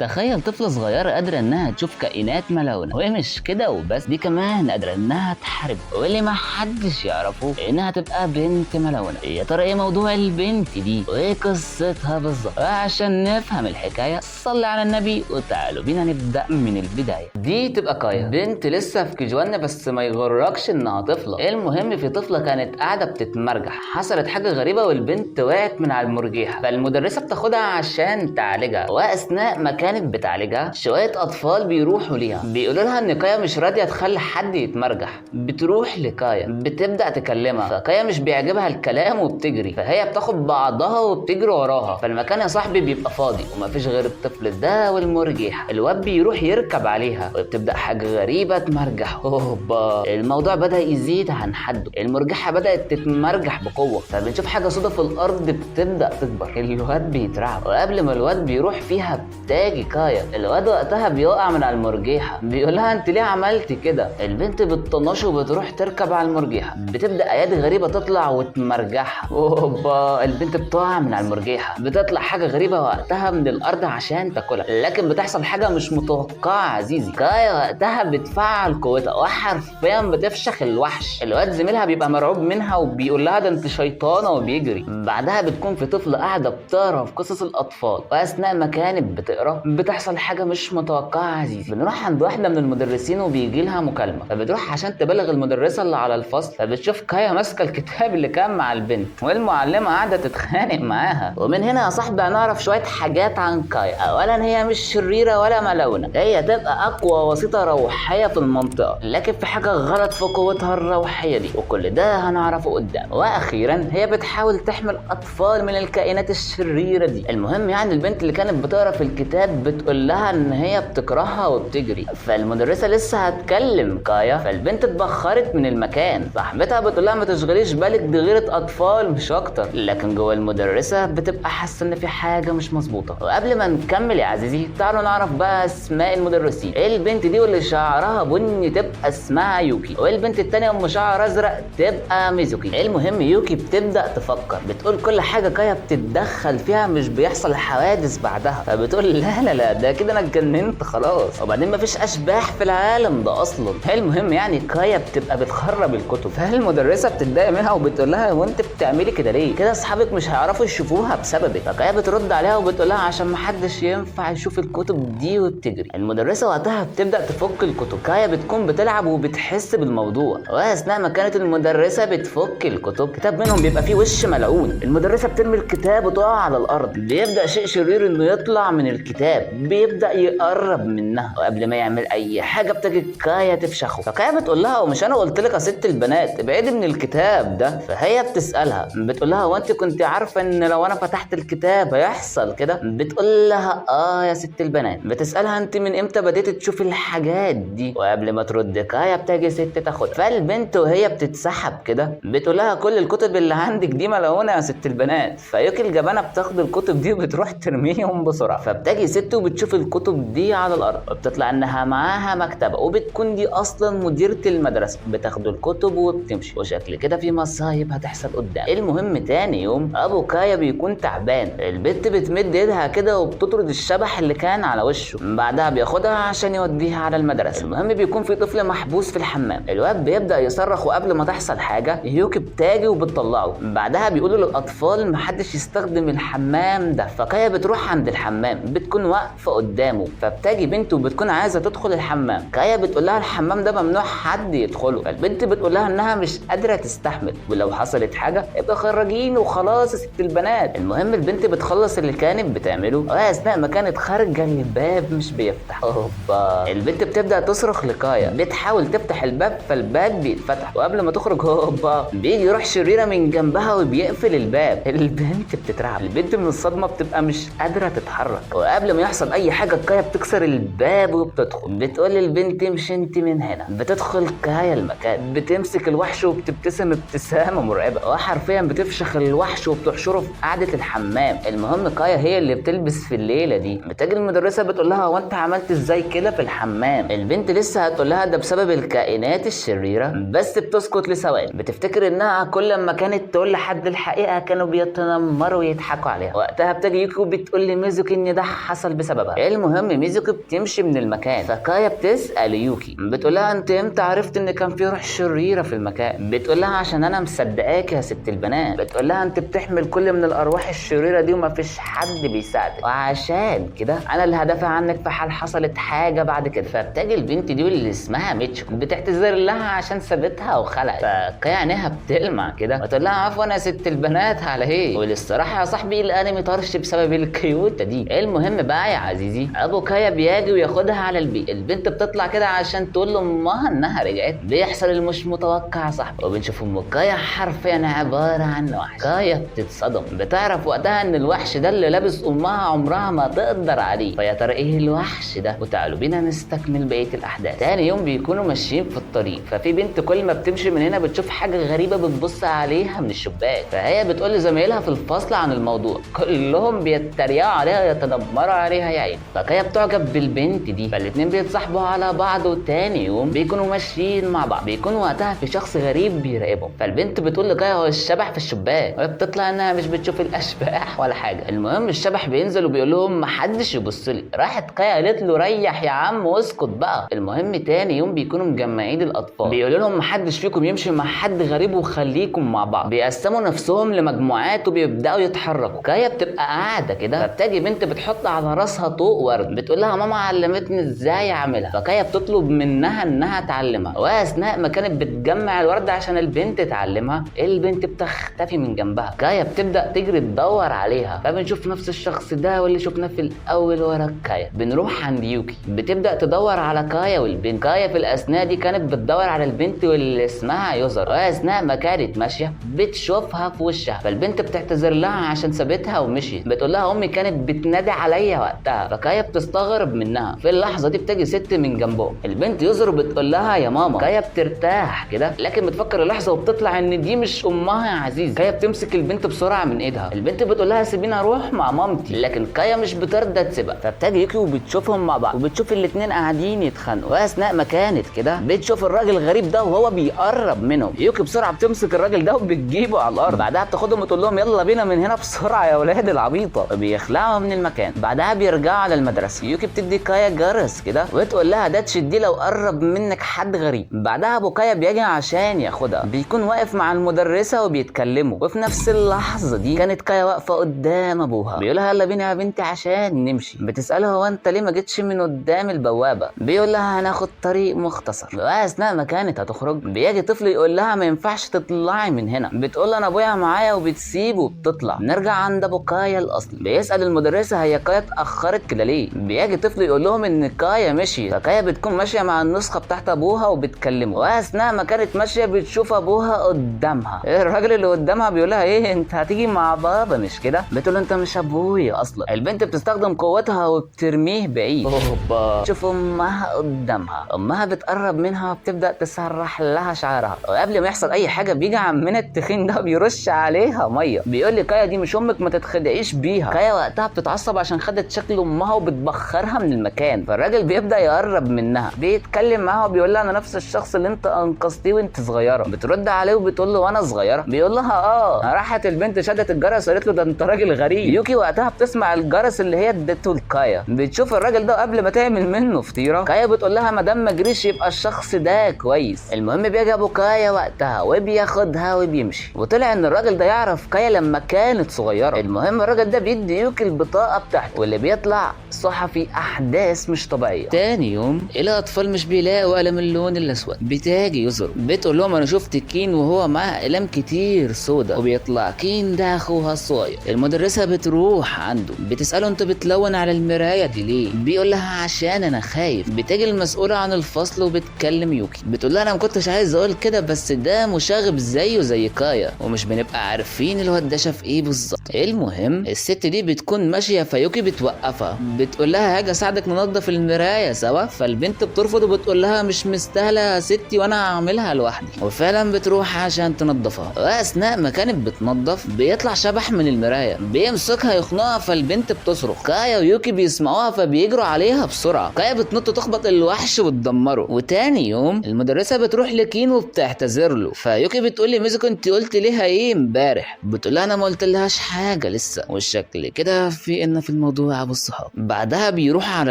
تخيل طفلة صغيرة قادرة انها تشوف كائنات ملونة، ومش كده وبس، دي كمان قادرة انها تحارب، واللي ما حدش يعرفه انها تبقى بنت ملونة. يا ترى ايه موضوع البنت دي وايه قصتها بالظبط؟ عشان نفهم الحكاية صلي على النبي وتعالوا بينا نبدأ من البداية. دي تبقى كايا، بنت لسه في KG 1 بس ما يغركش انها طفلة. المهم في طفلة كانت قاعدة بتتمرجح، حصلت حاجة غريبة والبنت وقعت من على المرجيحة، فالمدرسة بتاخدها عشان تعالجها، واثناء ما كانت بتعالجها شوية أطفال بيروحوا ليها بيقولوا لها إن كايا مش راضية تخلي حد يتمرجح. بتروح لكايا بتبدأ تكلمها، فكايا مش بيعجبها الكلام وبتجري، فهي بتاخد بعضها وبتجري وراها. فالمكان يا صاحبي بيبقى فاضي ومفيش غير الطفل ده والمرجيحة. الواد بيروح يركب عليها وبتبدأ حاجة غريبة تمرجح. هوبا، الموضوع بدأ يزيد عن حده، المرجحة بدأت تتمرجح بقوة، فبنشوف حاجة سودا في الأرض بتبدأ تكبر. الواد بيترعب، وقبل ما الواد بيروح فيها بتاجي كايا. الواد وقتها بيقع من على المرجيحه، بيقول لها انت ليه عملتي كده؟ البنت بتطنشه وبتروح تركب على المرجيحه، بتبدا ايادي غريبة تطلع وتمرجحها. اوبا، البنت بتقع من على المرجيحه، بتطلع حاجة غريبة وقتها من الارض عشان تاكلها، لكن بتحصل حاجة مش متوقعه عزيزي. كايا وقتها بتفعل قوتها وحرفيا بتفشخ الوحش. الواد زميلها بيبقى مرعوب منها وبيقول لها ده انت شيطانه وبيجري. بعدها بتكون في طفله قاعدة بتقرا في قصص الاطفال، واثناء ما كانت بتقرا بتحصل حاجة مش متوقعه عزيزي. بنروح عند واحدة من المدرسين وبيجي لها مكالمة، فبتروح عشان تبلغ المدرسة اللي على الفصل، فبتشوف كايا ماسكه الكتاب اللي كان مع البنت والمعلمه قاعدة تتخانق معاها. ومن هنا يا صاحبي هنعرف شوية حاجات عن كايا. اولا هي مش شريرة ولا ملونة، هي تبقى اقوى وسيطة روحية في المنطقة، لكن في حاجة غلط في قوتها الروحية دي، وكل ده هنعرفه قدام. واخيرا هي بتحاول تحمي الاطفال من الكائنات الشريرة دي. المهم يعني البنت اللي كانت بتقرا في الكتاب بتقول لها ان هي بتكرهها وبتجري، فالمدرسه لسه هتكلم كايا، فالبنت اتبخرت من المكان. صاحبتها بتقول لها ما تشغليش بالك، دي غيره اطفال مش اكتر، لكن جوه المدرسة بتبقى حاسه ان في حاجة مش مظبوطة. وقبل ما نكمل يا عزيزي تعالوا نعرف بقى اسماء المدرسين. البنت دي واللي شعرها بني تبقى اسمها يوكي، والبنت التانية ام شعر ازرق تبقى ميزوكي. المهم يوكي بتبدا تفكر، بتقول كل حاجة كايا بتتدخل فيها مش بيحصل حوادث بعدها، فبتقول لا لا لا ده كده انا اتجننت خلاص، وبعدين مفيش اشباح في العالم ده اصلا. المهم يعني كايا بتبقى بتخرب الكتب، فالمدرسه بتتضايق منها وبتقول لها هو انت بتعملي كده ليه؟ كده اصحابك مش هيعرفوا يشوفوها بسببك. فكايا بترد عليها وبتقول لها عشان محدش ينفع يشوف الكتب دي، وبتجري. المدرسة وقتها بتبدا تفك الكتب، كايا بتكون بتلعب وبتحس بالموضوع، واثناء ما كانت المدرسة بتفك الكتب كتاب منهم بيبقى فيه وش ملعون. المدرسة بترمي الكتاب وتقع على الارض، بيبدا شيء شرير انه يطلع من الكتاب، بيبدا يقرب منها، وقبل ما يعمل اي حاجة بتجي كايا تفشخه. فكايا بتقول لها ومش انا قلت لك يا ست البنات ابعدي من الكتاب ده؟ فهي بتسالها بتقول لها هو انت كنت عارفه ان لو انا فتحت الكتاب هيحصل كده؟ بتقول لها اه يا ست البنات. بتسالها انت من امتى بديتي تشوفي الحاجات دي؟ وقبل ما ترد كايا بتجي ست تاخدها. فالبنت وهي بتتسحب كده بتقول لها كل الكتب اللي عندك دي ملعونة يا ست البنات. فيوكي الجبانه بتاخد الكتب دي وبتروح ترميهم بسرعة. فبتجي ست وبتشوف الكتب دي على الارض، وبتطلع انها معاها مكتبه، وبتكون دي اصلا مديره المدرسة، بتاخد الكتب وبتمشي، وشكل كده في مصايب هتحصل قدام. المهم تاني يوم ابو كايا بيكون تعبان، البت بتمد ايدها كده وبتطرد الشبح اللي كان على وشه، بعدها بياخدها عشان يوديها على المدرسة. المهم بيكون في طفل محبوس في الحمام، الواد بيبدا يصرخ، وقبل ما تحصل حاجة يوكي بتاجي وبتطلعه. بعدها بيقولوا للاطفال محدش يستخدم الحمام ده، فكايا بتروح عند الحمام بتكون واقفة قدامه، فبتاجي بنته وبتكون عايزه تدخل الحمام. كايا بتقول لها الحمام ده ممنوع حد يدخله، فالبنت بتقول لها انها مش قادرة تستحمل، ولو حصلت حاجة ابقى خرجيني وخلاص يا ست البنات. المهم البنت بتخلص اللي كانت بتعمله، واثناء ما كانت خارجه الباب مش بيفتح. هوبا، البنت بتبدا تصرخ لكايا، بتحاول تفتح الباب فالباب بيتفتح، وقبل ما تخرج هوبا بيجي يروح شريرة من جنبها وبيقفل الباب. البنت بتترعب، البنت من الصدمة بتبقى مش قادرة تتحرك، وقبل ما يحصل اي حاجة كايا بتكسر الباب وبتدخل، بتقول للبنت امشي انت من هنا. بتدخل كايا المكان، بتمسك الوحش وبتبتسم ابتسامة مرعبة، وحرفيا بتفشخ الوحش وبتحشره في قعدة الحمام. المهم كايا هي اللي بتلبس في الليلة دي. بتجي المدرسة بتقول لها هو انت عملت ازاي كده في الحمام؟ البنت لسه هتقول لها ده بسبب الكائنات الشريرة، بس بتسكت لثواني، بتفتكر انها كل ما كانت تقول لحد الحقيقة كانوا بيتنمروا ويضحكوا عليها. وقتها بتجي يوكي وبتقول لميزوكي ان ده حصل بيحصل بسببها. المهم ميزوكي بتمشي من المكان، فكايا بتسال يوكي بتقول لها انت امتى عرفت ان كان في روح شريرة في المكان؟ بتقول لها عشان انا مصدقاك يا ست البنات. بتقول لها انت بتحمل كل من الارواح الشريرة دي ومفيش حد بيساعدك، وعشان كده انا اللي هدافع عنك في حال حصلت حاجة بعد كده. فبتاجي البنت دي واللي اسمها ميتشيكو بتعتذر لها عشان سابتها وخلعت. فكايا عينيها بتلمع كده وتقول لها عفوا يا ست البنات على ايه؟ وللصراحه يا صاحبي الانمي طرش بسبب الكيوته دي. المهم بقى يا عزيزي ابو كايا بيجي وياخدها على البيت. البنت بتطلع كده عشان تقول لامها انها رجعت. بيحصل المش متوقع يا صاحبي، وبنشوف ام كايا حرفيا عبارة عن وحش. كايا بتتصدم، بتعرف وقتها ان الوحش ده اللي لابس امها عمرها ما تقدر عليه. فيا ترى ايه الوحش ده؟ وتعالوا بينا نستكمل بقية الاحداث. تاني يوم بيكونوا ماشيين في الطريق، ففي بنت كل ما بتمشي من هنا بتشوف حاجة غريبة بتبص عليها من الشباك. فهي بتقول لزمايلها في الفصل عن الموضوع، كلهم بيتريقوا عليها يتنمروا عليها يا عيني. فكايا بتعجب بالبنت دي، فالاتنين بيتصاحبوا على بعض. وتاني يوم بيكونوا ماشيين مع بعض، بيكون وقتها في شخص غريب بيراقبهم. فالبنت بتقول لكايا هو الشبح في الشباك، وهي بتطلع انها مش بتشوف الاشباح ولا حاجة. المهم الشبح بينزل وبيقول لهم محدش يبص لي. راحت كايا قالت له ريح يا عم واسكت بقى. المهم تاني يوم بيكونوا مجمعين الاطفال، بيقولوا لهم محدش فيكم يمشي مع حد غريب وخليكم مع بعض. بيقسموا نفسهم لمجموعات وبيبداوا يتحركوا. كايا بتبقى قاعدة كده، فبتجي بنت بتحط على راسها طوق ورد، بتقول لها ماما علمتني ازاي اعملها. فكايا بتطلب منها انها تعلمها، واثناء ما كانت بتجمع الورد عشان البنت تعلمها، البنت بتختفي من جنبها. كايا بتبدا تجري تدور عليها، فبنشوف نفس الشخص ده واللي شفناه في الاول ورا كايا. بنروح عند يوكي، بتبدا تدور على كايا والبنت. كايا في الاثناء دي كانت بتدور على البنت واللي اسمها يوزر، واثناء ما كانت ماشية بتشوفها في وشها. فالبنت بتعتذر لها عشان سابتها ومشيت، بتقول لها امي كانت بتنادي عليا وقتها. فكايا بتستغرب منها. في اللحظة دي بتجي ست من جنبهم، البنت يوزر بتقول لها يا ماما. كايا بترتاح كده، لكن بتفكر لحظة وبتطلع ان دي مش امها يا عزيز. كايا بتمسك البنت بسرعة من ايدها، البنت بتقول لها سيبيني اروح مع مامتي، لكن كايا مش بترضى تسيبها. فبتجي يوكي وبتشوفهم مع بعض، وبتشوف الاثنين قاعدين يتخانقوا. واثناء ما كانت كده بتشوف الراجل الغريب ده وهو بيقرب منهم. يوكي بسرعة بتمسك الراجل ده وبتجيبه على الارض. بعدها بتاخدهم وتقول لهم يلا بينا من هنا بسرعة يا ولاد العبيطه. بيخلعوا من المكان. بعدها بيرجعوا على المدرسة. يوكي بتدي كايا جرس كده وتقول لها ده تشديه لو قرب منك حد غريب. بعدها ابو كايا بيجي عشان ياخدها، بيكون واقف مع المدرسة وبيتكلموا. وفي نفس اللحظة دي كانت كايا واقفة قدام ابوها، بيقولها يلا بينا يا بنتي عشان نمشي. بتسالها هو انت ليه ما جيتش من قدام البوابة؟ بيقول لها هناخد طريق مختصر. واثناء ما كانت هتخرج بيجي طفل يقول لها ما ينفعش تطلعي من هنا. بتقول انا ابويا معايا وبتسيبه وبتطلع. نرجع عند ابو كايا الاصلي، بيسال المدرسة هي كايا اتاخرت كده ليه؟ بيجي طفل يقول لهم ان كايا مشي. فكايا بتكون ماشية مع النسخة بتاعت ابوها وبتكلمه. واثناء ما كانت ماشية بتشوف ابوها قدامها. الراجل اللي قدامها بيقول لها ايه انت هتيجي مع بابا مش كده؟ بتقول انت مش ابويا اصلا. البنت بتستخدم قوتها وبترميه بعيد. اوبا، شوف امها قدامها. امها بتقرب منها وبتبدا تسرح لها شعرها. وقبل ما يحصل اي حاجة بيجي عمنا التخين ده بيرش عليها مية، بيقول لي كايا دي مش امك ما تتخدعيش بيها. كايا وقتها بتتعصب عشان خدت شكل امها وبتبخرها من المكان. فالراجل بيبدا يقرب منها، بيتكلم معاها وبيقول لها انا نفس الشخص اللي انت انقذتيه وانت صغيرة. بترد عليه وبتقول له وانا صغيرة؟ بيقول لها اه. راحت البنت شدت الجرس وقالت له ده انت راجل غريب. يوكي وقتها بتسمع الجرس اللي هي ادته لكايا، بتشوف الراجل ده قبل ما تعمل منه فطيره. كايا بتقول لها ما دام ما جريش يبقى الشخص ده كويس. المهم بيجي ابو كايا وقتها وبياخدها وبيمشي. وطلع ان الراجل ده يعرف كايا لما كانت صغيرة. المهم الراجل ده بيدي يوكي البطاقة بتاعته، واللي بيطلع صحفي احداث مش طبيعية. تاني يوم الاطفال مش بيلاقوا قلم اللون الاسود. بتاجي يزر بتقول لهم انا شفت كين وهو معاه اقلام كتير سودا، وبيطلع كين ده اخوها الصغير. المدرسة بتروح عنده بتساله انت بتلون على المراية دي ليه؟ بيقول لها عشان انا خايف. بتاجي المسؤولة عن الفصل وبتكلم يوكي، بتقول لها انا ما كنتش عايز اقول كده بس ده مشاغب زيه زي كايا ومش بنبقى عارفين الواد ده شاف ايه بالظبط. المهم الست دي بتكون ماشية فيوكي بتوقفها، بتقول لها هاجي اساعدك ننظف المراية سوا. فالبنت بترفض وبتقول لها مش مستاهلة يا ستي وانا هعملها لوحدي. وفعلا بتروح عشان تنظفها. واثناء ما كانت بتنظف بيطلع شبح من المراية بيمسكها يخنقها، فالبنت بتصرخ. كايا ويوكي بيسمعوها فبيجروا عليها بسرعة. كايا بتنط تخبط الوحش وتدمره. وتاني يوم المدرسة بتروح لكين وبتعتذر له. فيوكي بتقول لي ميزوكو انت قلت ليها ايه امبارح؟ بتقول لها انا ما قلت لهاش حاجة لسه. والشكل كده في ان في الموضوع حلوة ابو الصحاب. بعدها بيروح على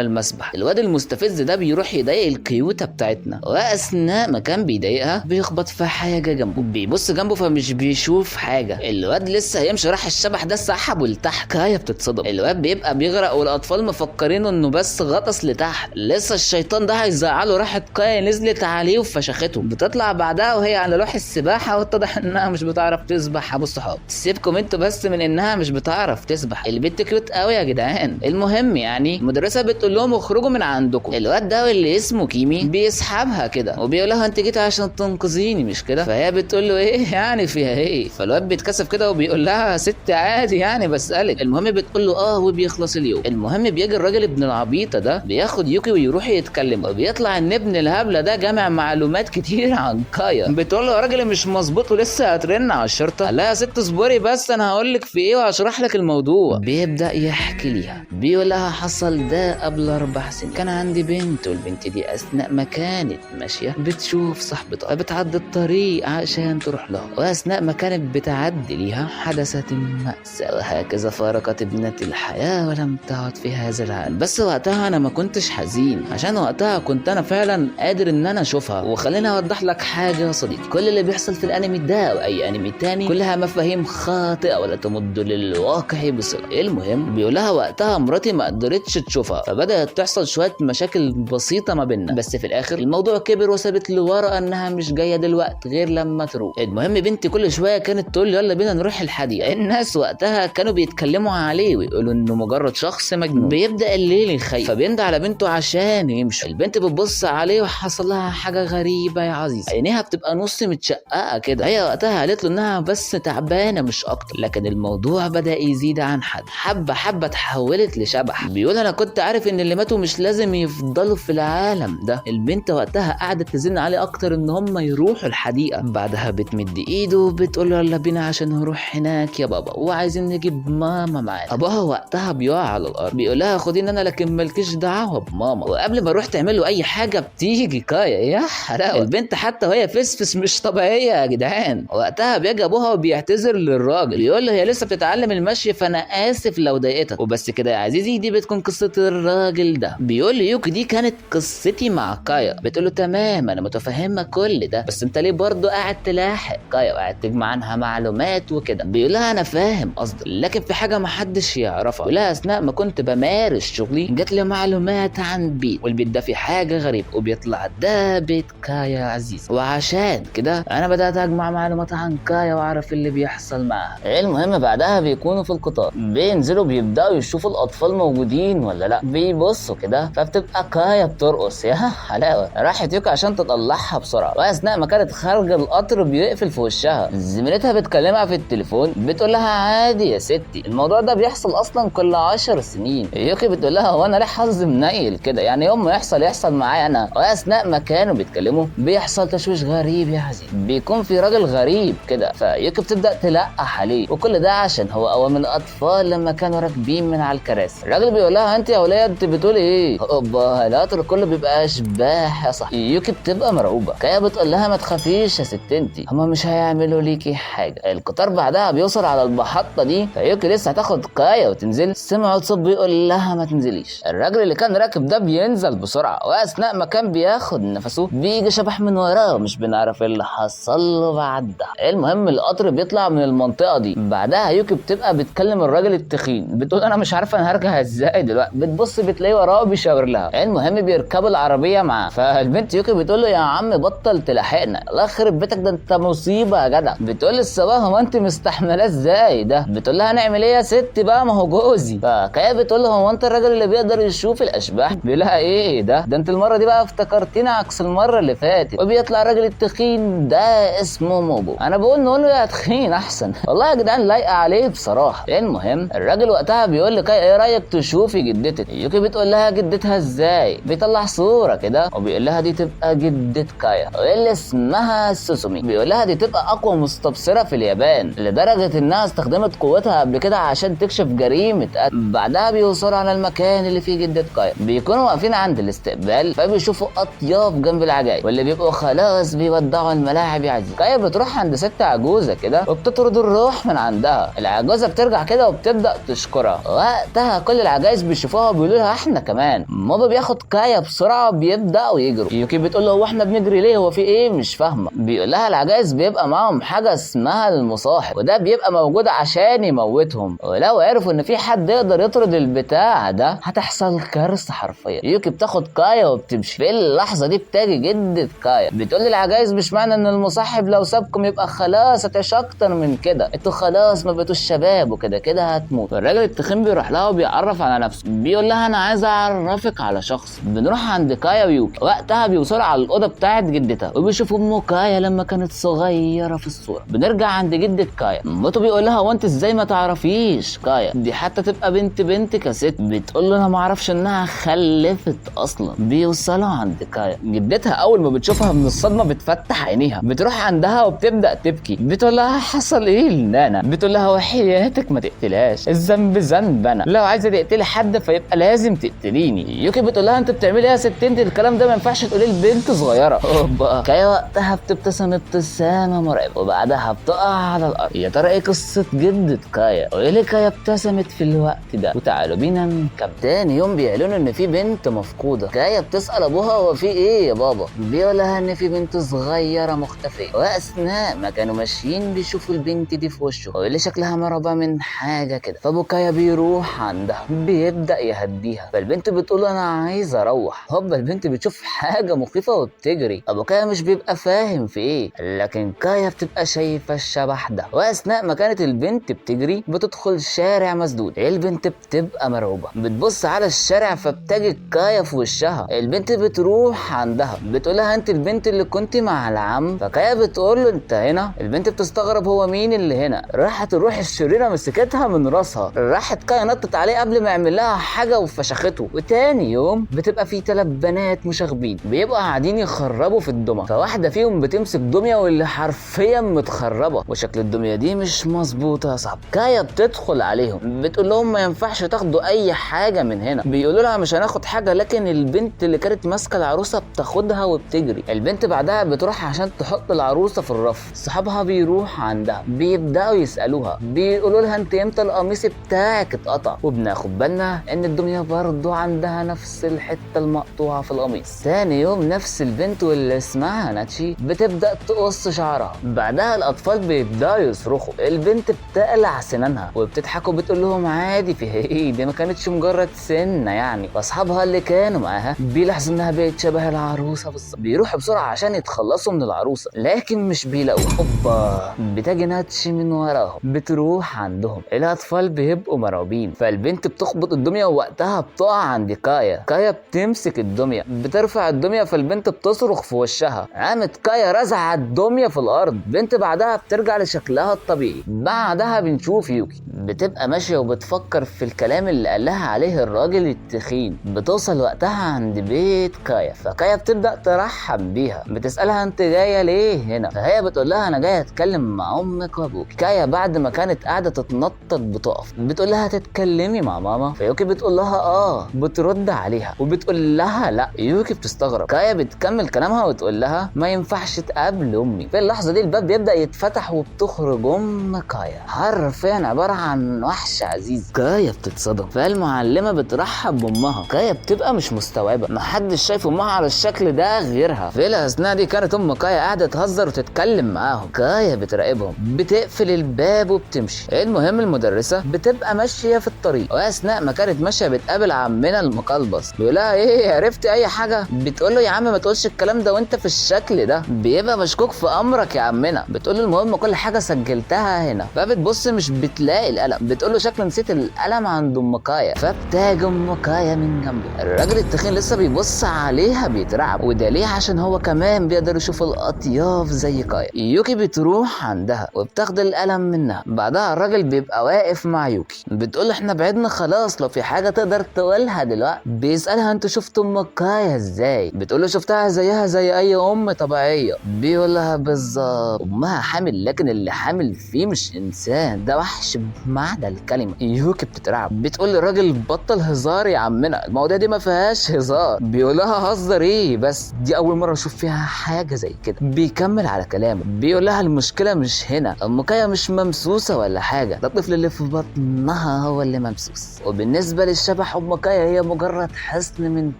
المسبح، الواد المستفز ده بيروح يضايق الكيوته بتاعتنا، واثناء ما كان بيضايقها بيخبط في حاجة جنبه، بيبص جنبه فمش بيشوف حاجة. الواد لسه هيمشي راح الشبح ده سحبه لتحت. كايا بتتصدم، الواد بيبقى بيغرق والاطفال مفكرين انه بس غطس لتحت، لسه الشيطان ده هيزعله. راحت كايا نزلت عليه وفشخته. بتطلع بعدها وهي على لوح السباحة واتضح انها مش بتعرف تسبح ابو الصحاب. سيبكم انتوا بس من انها مش بتعرف تسبح، البنت cute قوي يا جدعان. المهم يعني المدرسة بتقول لهم اخرجوا من عندكم. الواد ده اللي اسمه كيمي بيسحبها كده وبيقول لها انت جيت عشان تنقذيني مش كده؟ فهي بتقول له ايه يعني فيها ايه؟ فالواد بيتكسف كده وبيقول لها ست عادي يعني بسالك. المهم بتقول له اه وبيخلص اليوم. المهم بيجي الراجل ابن العبيطه ده بياخد يوكي ويروح يتكلم، وبيطلع ان ابن الهبلة ده جامع معلومات كتير عن كايا. بتقول له يا راجل مش مظبوط ولسه هترن على الشرطة. لا يا ست اصبري بس انا هقول لك في ايه وهشرح لك الموضوع. بيبدا يحكي ليها، بيقول لها حصل ده قبل 4 سنين، كان عندي بنت، والبنت دي اثناء ما كانت ماشية بتشوف صاحبتها بتعدي الطريق عشان تروح لها، واثناء ما كانت بتعدي ليها حدثت المأساة، وهكذا فارقت ابنتي الحياة ولم تعد في هذا العالم. بس وقتها انا ما كنتش حزين، عشان وقتها كنت انا فعلا قادر ان انا اشوفها. وخليني اوضح لك حاجة يا صديقي، كل اللي بيحصل في الانمي ده واي انمي تاني كلها مفاهيم خاطئه ولا تمد للواقع بصله. المهم بيقولها وقتها مراتي ما قدرتش تشوفها، فبدات تحصل شوية مشاكل بسيطة ما بيننا، بس في الاخر الموضوع كبر وسابت لورا انها مش جاية دلوقتي غير لما تروح. المهم بنتي كل شوية كانت تقول لي يلا بينا نروح الحديقة. الناس وقتها كانوا بيتكلموا عليه ويقولوا انه مجرد شخص مجنون. بيبدا الليل يخيل، فبيندى على بنته عشان يمشي. البنت بتبص عليه وحصل لها حاجة غريبة يا عزيز، عينيها بتبقى نص متشققه كده. هي وقتها قالت له انها بس تعبانة مش اكتر، لكن الموضوع بدا يزيد عن حد، حبه حبه اتحولت لشبح. بيقول انا كنت عارف ان اللي ماتوا مش لازم يفضلوا في العالم ده. البنت وقتها قعدت تزن عليه اكتر ان هم يروحوا الحديقة. بعدها بتمد ايده وبتقول له يلا بينا عشان نروح هناك يا بابا، وعايزين نجيب ماما معانا. ابوها وقتها بيقع على الارض، بيقول لها خديني انا لكن مالكيش دعوه بماما. وقبل ما اروح تعمل له اي حاجة بتيجي كايا، يا حلاوة البنت حتى وهي فسفس مش طبيعية يا جدعان. وقتها بيجي ابوها وبيعتذر للراجل، بيقول له هي لسه بتتعلم المشي فانا اسف لو ضايقتك. وبس كده يا عزيزي، دي بتكون قصة الراجل ده. بيقول لي يوكي دي كانت قصتي مع كايا. بتقول له تمام انا متفهمه كل ده، بس انت ليه برضه قاعد تلاحق كايا وقاعد تجمع عنها معلومات وكده؟ بيقول لها انا فاهم قصدك، لكن في حاجة محدش يعرفها. بيقول لها اثناء ما كنت بمارس شغلي جات لي معلومات عن بيت، والبيت ده في حاجة غريبة، وبيطلع ده بيت كايا يا عزيز، وعشان كده انا بدات اجمع معلومات عن كايا واعرف اللي بيحصل معاها. المهم بعدها بيكونوا في القطار، بينزلوا بيبداوا يشوفوا الاطفال موجودين ولا لا، بيبصوا كده فبتبقى كايا بترقص، يا حلاوة. راحت يوكا عشان تطلعها بسرعة، واثناء ما كانت خارجه القطر بيقفل في وشها. زميلتها بتكلمها في التليفون بتقول لها عادي يا ستي، الموضوع ده بيحصل اصلا كل 10 سنين. يوكي بتقول لها هو انا ليه حظ منيل كده، يعني يوم ما يحصل يحصل معايا انا. واثناء ما كانوا بيتكلموا بيحصل تشويش غريب يا عزيز، بيكون في راجل غريب كده، فيوكي بتبدا تلقح عليه، وكل ده عشان هو قوام الاطفال لما كانوا راكبين من على الكراسي. الراجل بيقول لها انت يا وليه انت بتقولي ايه؟ اوبا القطر كله بيبقى اشباح يا صاحبي. يوكي بتبقى مرعوبه، كايا بتقول لها ما تخافيش يا ست انتي، هما مش هيعملوا ليكي حاجة. القطار بعدها بيوصل على المحطة دي، فيوكي لسه هتاخد كايا وتنزل، سمعوا صوت بيقول لها ما تنزليش. الراجل اللي كان راكب ده بينزل بسرعة، واثناء ما كان بياخد نفسه بيجي شبح من وراه، مش بنعرف اللي حصل له بعدها. المهم القطر بيطلع من المنطقة دي. بعدها يوكي بتبقى بتكلم الراجل التخين، بتقول انا مش عارفه انا هرجع ازاي دلوقتي، بتبص بتلاقيه وراه بيشاور لها. المهم بيركبوا العربية معاه، فالبنت يوكي بتقول له يا عم بطل تلاحقنا، الله يخرب بيتك ده انت مصيبة يا جدع. بتقول للسواق هو انت مستحملاه ازاي ده؟ بتقول لها نعمل ايه يا ست بقى ما هو جوزي. فكايا بتقول له هو انت الراجل اللي بيقدر يشوف الاشباح؟ بيقول لها ايه ده انت المرة دي بقى افتكرتينا عكس المرة اللي فاتت. وبيطلع الراجل التخين ده اسمه موجو، انا بقول نقول له يا تخين احسن، والله يا جدعان لايقة عليه بصراحة. المهم الراجل وقتها بيقول لكايا ايه رايك تشوفي جدتك؟ يوكي بتقول لها جدتها ازاي؟ بيطلع صوره كده وبيقول لها دي تبقى جدة كايا واللي اسمها سوسومي. بيقول لها دي تبقى اقوى مستبصره في اليابان، لدرجة انها استخدمت قوتها قبل كده عشان تكشف جريمة قتل. بعدها بيوصلوا على المكان اللي فيه جدة كايا، بيكونوا واقفين عند الاستقبال، فبيشوفوا اطياف جنب العجايز واللي بيبقوا خلاص بيودعوا الملاعب يا عزيز. كايا بتروح عند ست عجوزه كده وبتطرد الروح من عندها. العجوزة بترجع كده وبتبدا تشكرها. وقت وقتها كل العجائز بيشوفوها وبيقولوا لها احنا كمان. موتو بياخد كايا بسرعة وبيبداوا يجروا. يوكي بتقول له هو احنا بنجري ليه، هو في ايه مش فاهمه. بيقول لها العجائز بيبقى معاهم حاجة اسمها المصاحب، وده بيبقى موجود عشان يموتهم، ولو عرفوا ان في حد يقدر يطرد البتاع ده هتحصل كارثة حرفيا. يوكي بتاخد كايا وبتمشي. في اللحظة دي بتاجي جده كايا بتقول للعجائز مش معنى ان المصاحب لو سابكم يبقى خلاص هتعيش اكتر من كده، انتوا خلاص ما بقيتوش شباب وكده كده هتموت. الراجل التخين بيروح لها وبيعرف على نفسه، بيقول لها انا عايز اعرفك على شخص. بنروح عند كايا ويوكي، وقتها بيوصلوا على الاوضة بتاعت جدتها وبيشوفوا ام كايا لما كانت صغيرة في الصورة. بنرجع عند جده كايا، موتو بيقول لها هو انت ازاي ما تعرفيش كايا، دي حتى تبقى بنت بنتك يا ست. بتقول له انا ما اعرفش انها خلفت اصلا. بيوصلوا عند كايا، جدتها اول ما بتشوفها من الصدمة بتفتح عينيها، بتروح عندها وبتبدا تبكي، بتقول لها حصل ايه لنانا؟ بتقول لها وحياتك ما تقتلهاش، الذنب ذنب انا، لو عايزه تقتلي حد فيبقى لازم تقتليني. يوكي بتقول لها انت بتعملي ايه يا ست انت، الكلام ده ما ينفعش تقوليه لبنت صغيرة. اوبا كايا وقتها بتبتسم ابتسامة مرعبة وبعدها بتقع على الارض. يا ترى ايه قصة جده كايا وايه ليه كايا ابتسمت في الوقت ده؟ وتعالوا بينا نكمل. تاني يوم بيعلنوا ان في بنت مفقودة. كايا بتسال ابوها هو في ايه يا بابا؟ بيقول لها ان في بنت صغيرة مختفيه، واثناء ما كانوا ماشيين بيشوفوا البنت دي في وشه واللي شكلها مرعوبه من حاجة كده. فابو كايا بيروح عندها بيبدا يهديها، فالبنت بتقول انا عايزه اروح. هوبا البنت بتشوف حاجة مخيفة وبتجري. ابو كايا مش بيبقى فاهم في ايه، لكن كايا بتبقى شايفه الشبح ده. واثناء ما كانت البنت بتجري بتدخل شارع مسدود، البنت بتبقى مرعوبه، بتبص على الشارع فبتجد كايا في وشها. البنت بتروح عندها بتقول لها انت البنت اللي كنت مع العم؟ فكايا بتقول له انت هنا؟ البنت بتستغرب هو مين اللي هنا. راحت الروح الشريرة مسكتها من راسها، راحت كايا نطت عليه قبل ما يعمل لها حاجة وفشخته. وتاني يوم بتبقى في 3 بنات مشاغبين بيبقوا قاعدين يخربوا في الدمى، فواحدة فيهم بتمسك دمية واللي حرفيا متخربه وشكل الدمية دي مش مظبوطة يا صاحبي. كايا بتدخل عليهم بتقول لهم ما ينفعش تاخدوا اي حاجة من هنا. بيقولوا لها مش هناخد حاجة، لكن البنت اللي كانت ماسكه العروسة بتاخدها وبتجري. البنت بعدها بتروح عشان تحط العروسة في الرف، صحابها بيروح عندها بيبداوا يسالوها بيقولوا لها انت امتى القميص بتاعك اتقطع؟ وبناخد بالنا ان الدمية برضو عندها نفس الحتة المقطوعة في القميص. ثاني يوم نفس البنت واللي اسمها ناتشي بتبدا تقص شعرها، بعدها الاطفال بيبداوا يصرخوا، البنت بتقلع سنانها وبتضحك وبتقول لهم عادي في ايه، دي ما كانتش مجرد سنة يعني. فاصحابها اللي كانوا معاها بيلاحظوا انها بقت شبه العروسة بالظبط، بيروحوا بسرعة عشان يتخلصوا من العروسة لكن مش بيلاقوها. اوبا بتاجي ناتشي من وراهم بتروح عندهم، الاطفال بيبقوا مرعوبين، فالبنت بتخبط الدمية ووقتها بتقع عند كايا. كايا بتمسك الدمية بترفع الدمية فالبنت بتصرخ في وشها، قامت كايا رزعت الدمية في الارض. بنت بعدها بترجع لشكلها الطبيعي. بعدها بنشوف يوكي بتبقى ماشية وبتفكر في الكلام اللي قالها عليه الراجل التخين. بتوصل وقتها عند بيت كايا، فكايا بتبدا ترحب بيها، بتسالها انت جاية ليه هنا؟ فهي بتقول لها انا جاية اتكلم مع امك وابوك. كايا بعد ما كانت قاعدة تتنطط بتقف، بتقول لها تتكلمي مع ماما؟ فيوكي بتقول لها اه، بترد عليها وبتقول لها لا. يوكي بتستغرب. كايا بتكمل كلامها وتقول لها ما ينفعش تقابل امي. في اللحظة دي الباب بيبدا يتفتح وبتخرج ام كايا، حرفيا عبارة عن وحش عزيز. كايا بتتصدم، فالمعلمه بترحب بامها. كايا بتبقى مش مستوعبة، محدش شايف امها على الشكل ده غيرها. في الاثناء دي كانت ام كايا قاعدة تهزر وتتكلم معاهم. كايا بتراقبهم، بتقفل الباب وبتمشي. المهم المدرسة بتبقى ماشية في الطريق، واثناء ما كانت ماشية بتقابل عمنا المقلبص، بيقول لها ايه عرفتي اي حاجة؟ بتقول له يا عم ما تقولش الكلام ده وانت في الشكل ده، بيبقى مشكوك في امرك يا عمنا. بتقول له المهم كل حاجة سجلتها هنا. فبتبص مش بتلاقي القلم، بتقول له شكل نسيت القلم عند ام كايا. فبتاج ام كايا من جنبه. الراجل التخين لسه بيبص عليها بيترعب، وده ليه؟ عشان هو كمان بيقدر يشوف الاطياف زي كايا. يوكي بتروح عندها وبتاخد القلم منها. بعدها الراجل بيبقى واقف مع يوكي، بتقول له احنا بعدنا خلاص، لو في حاجة تقدر تقولها دلوقتي. بيسالها انتوا شفتوا ام كايا ازاي؟ بتقول له شفتها زيها زي اي ام طبيعية. بيقول لها بالظبط، امها حامل، لكن اللي حامل فيه مش انسان، ده وحش بمعنى الكلمة. يوكي بتترعب، بتقول للراجل بطل هزار يا عمنا، المواضيع دي ما فيهاش هزار. بيقول لها هزر ايه بس، دي اول مرة اشوف فيها حاجة زي كده. بيكمل على كلامه، بيقول لها المشكلة مش هنا، ام كايا مش ممسوسه ولا حاجة، ده الطفل اللي في بطنها هو اللي ممسوس. وبالنسبة للشبح ام كايا هي مجرد حصن من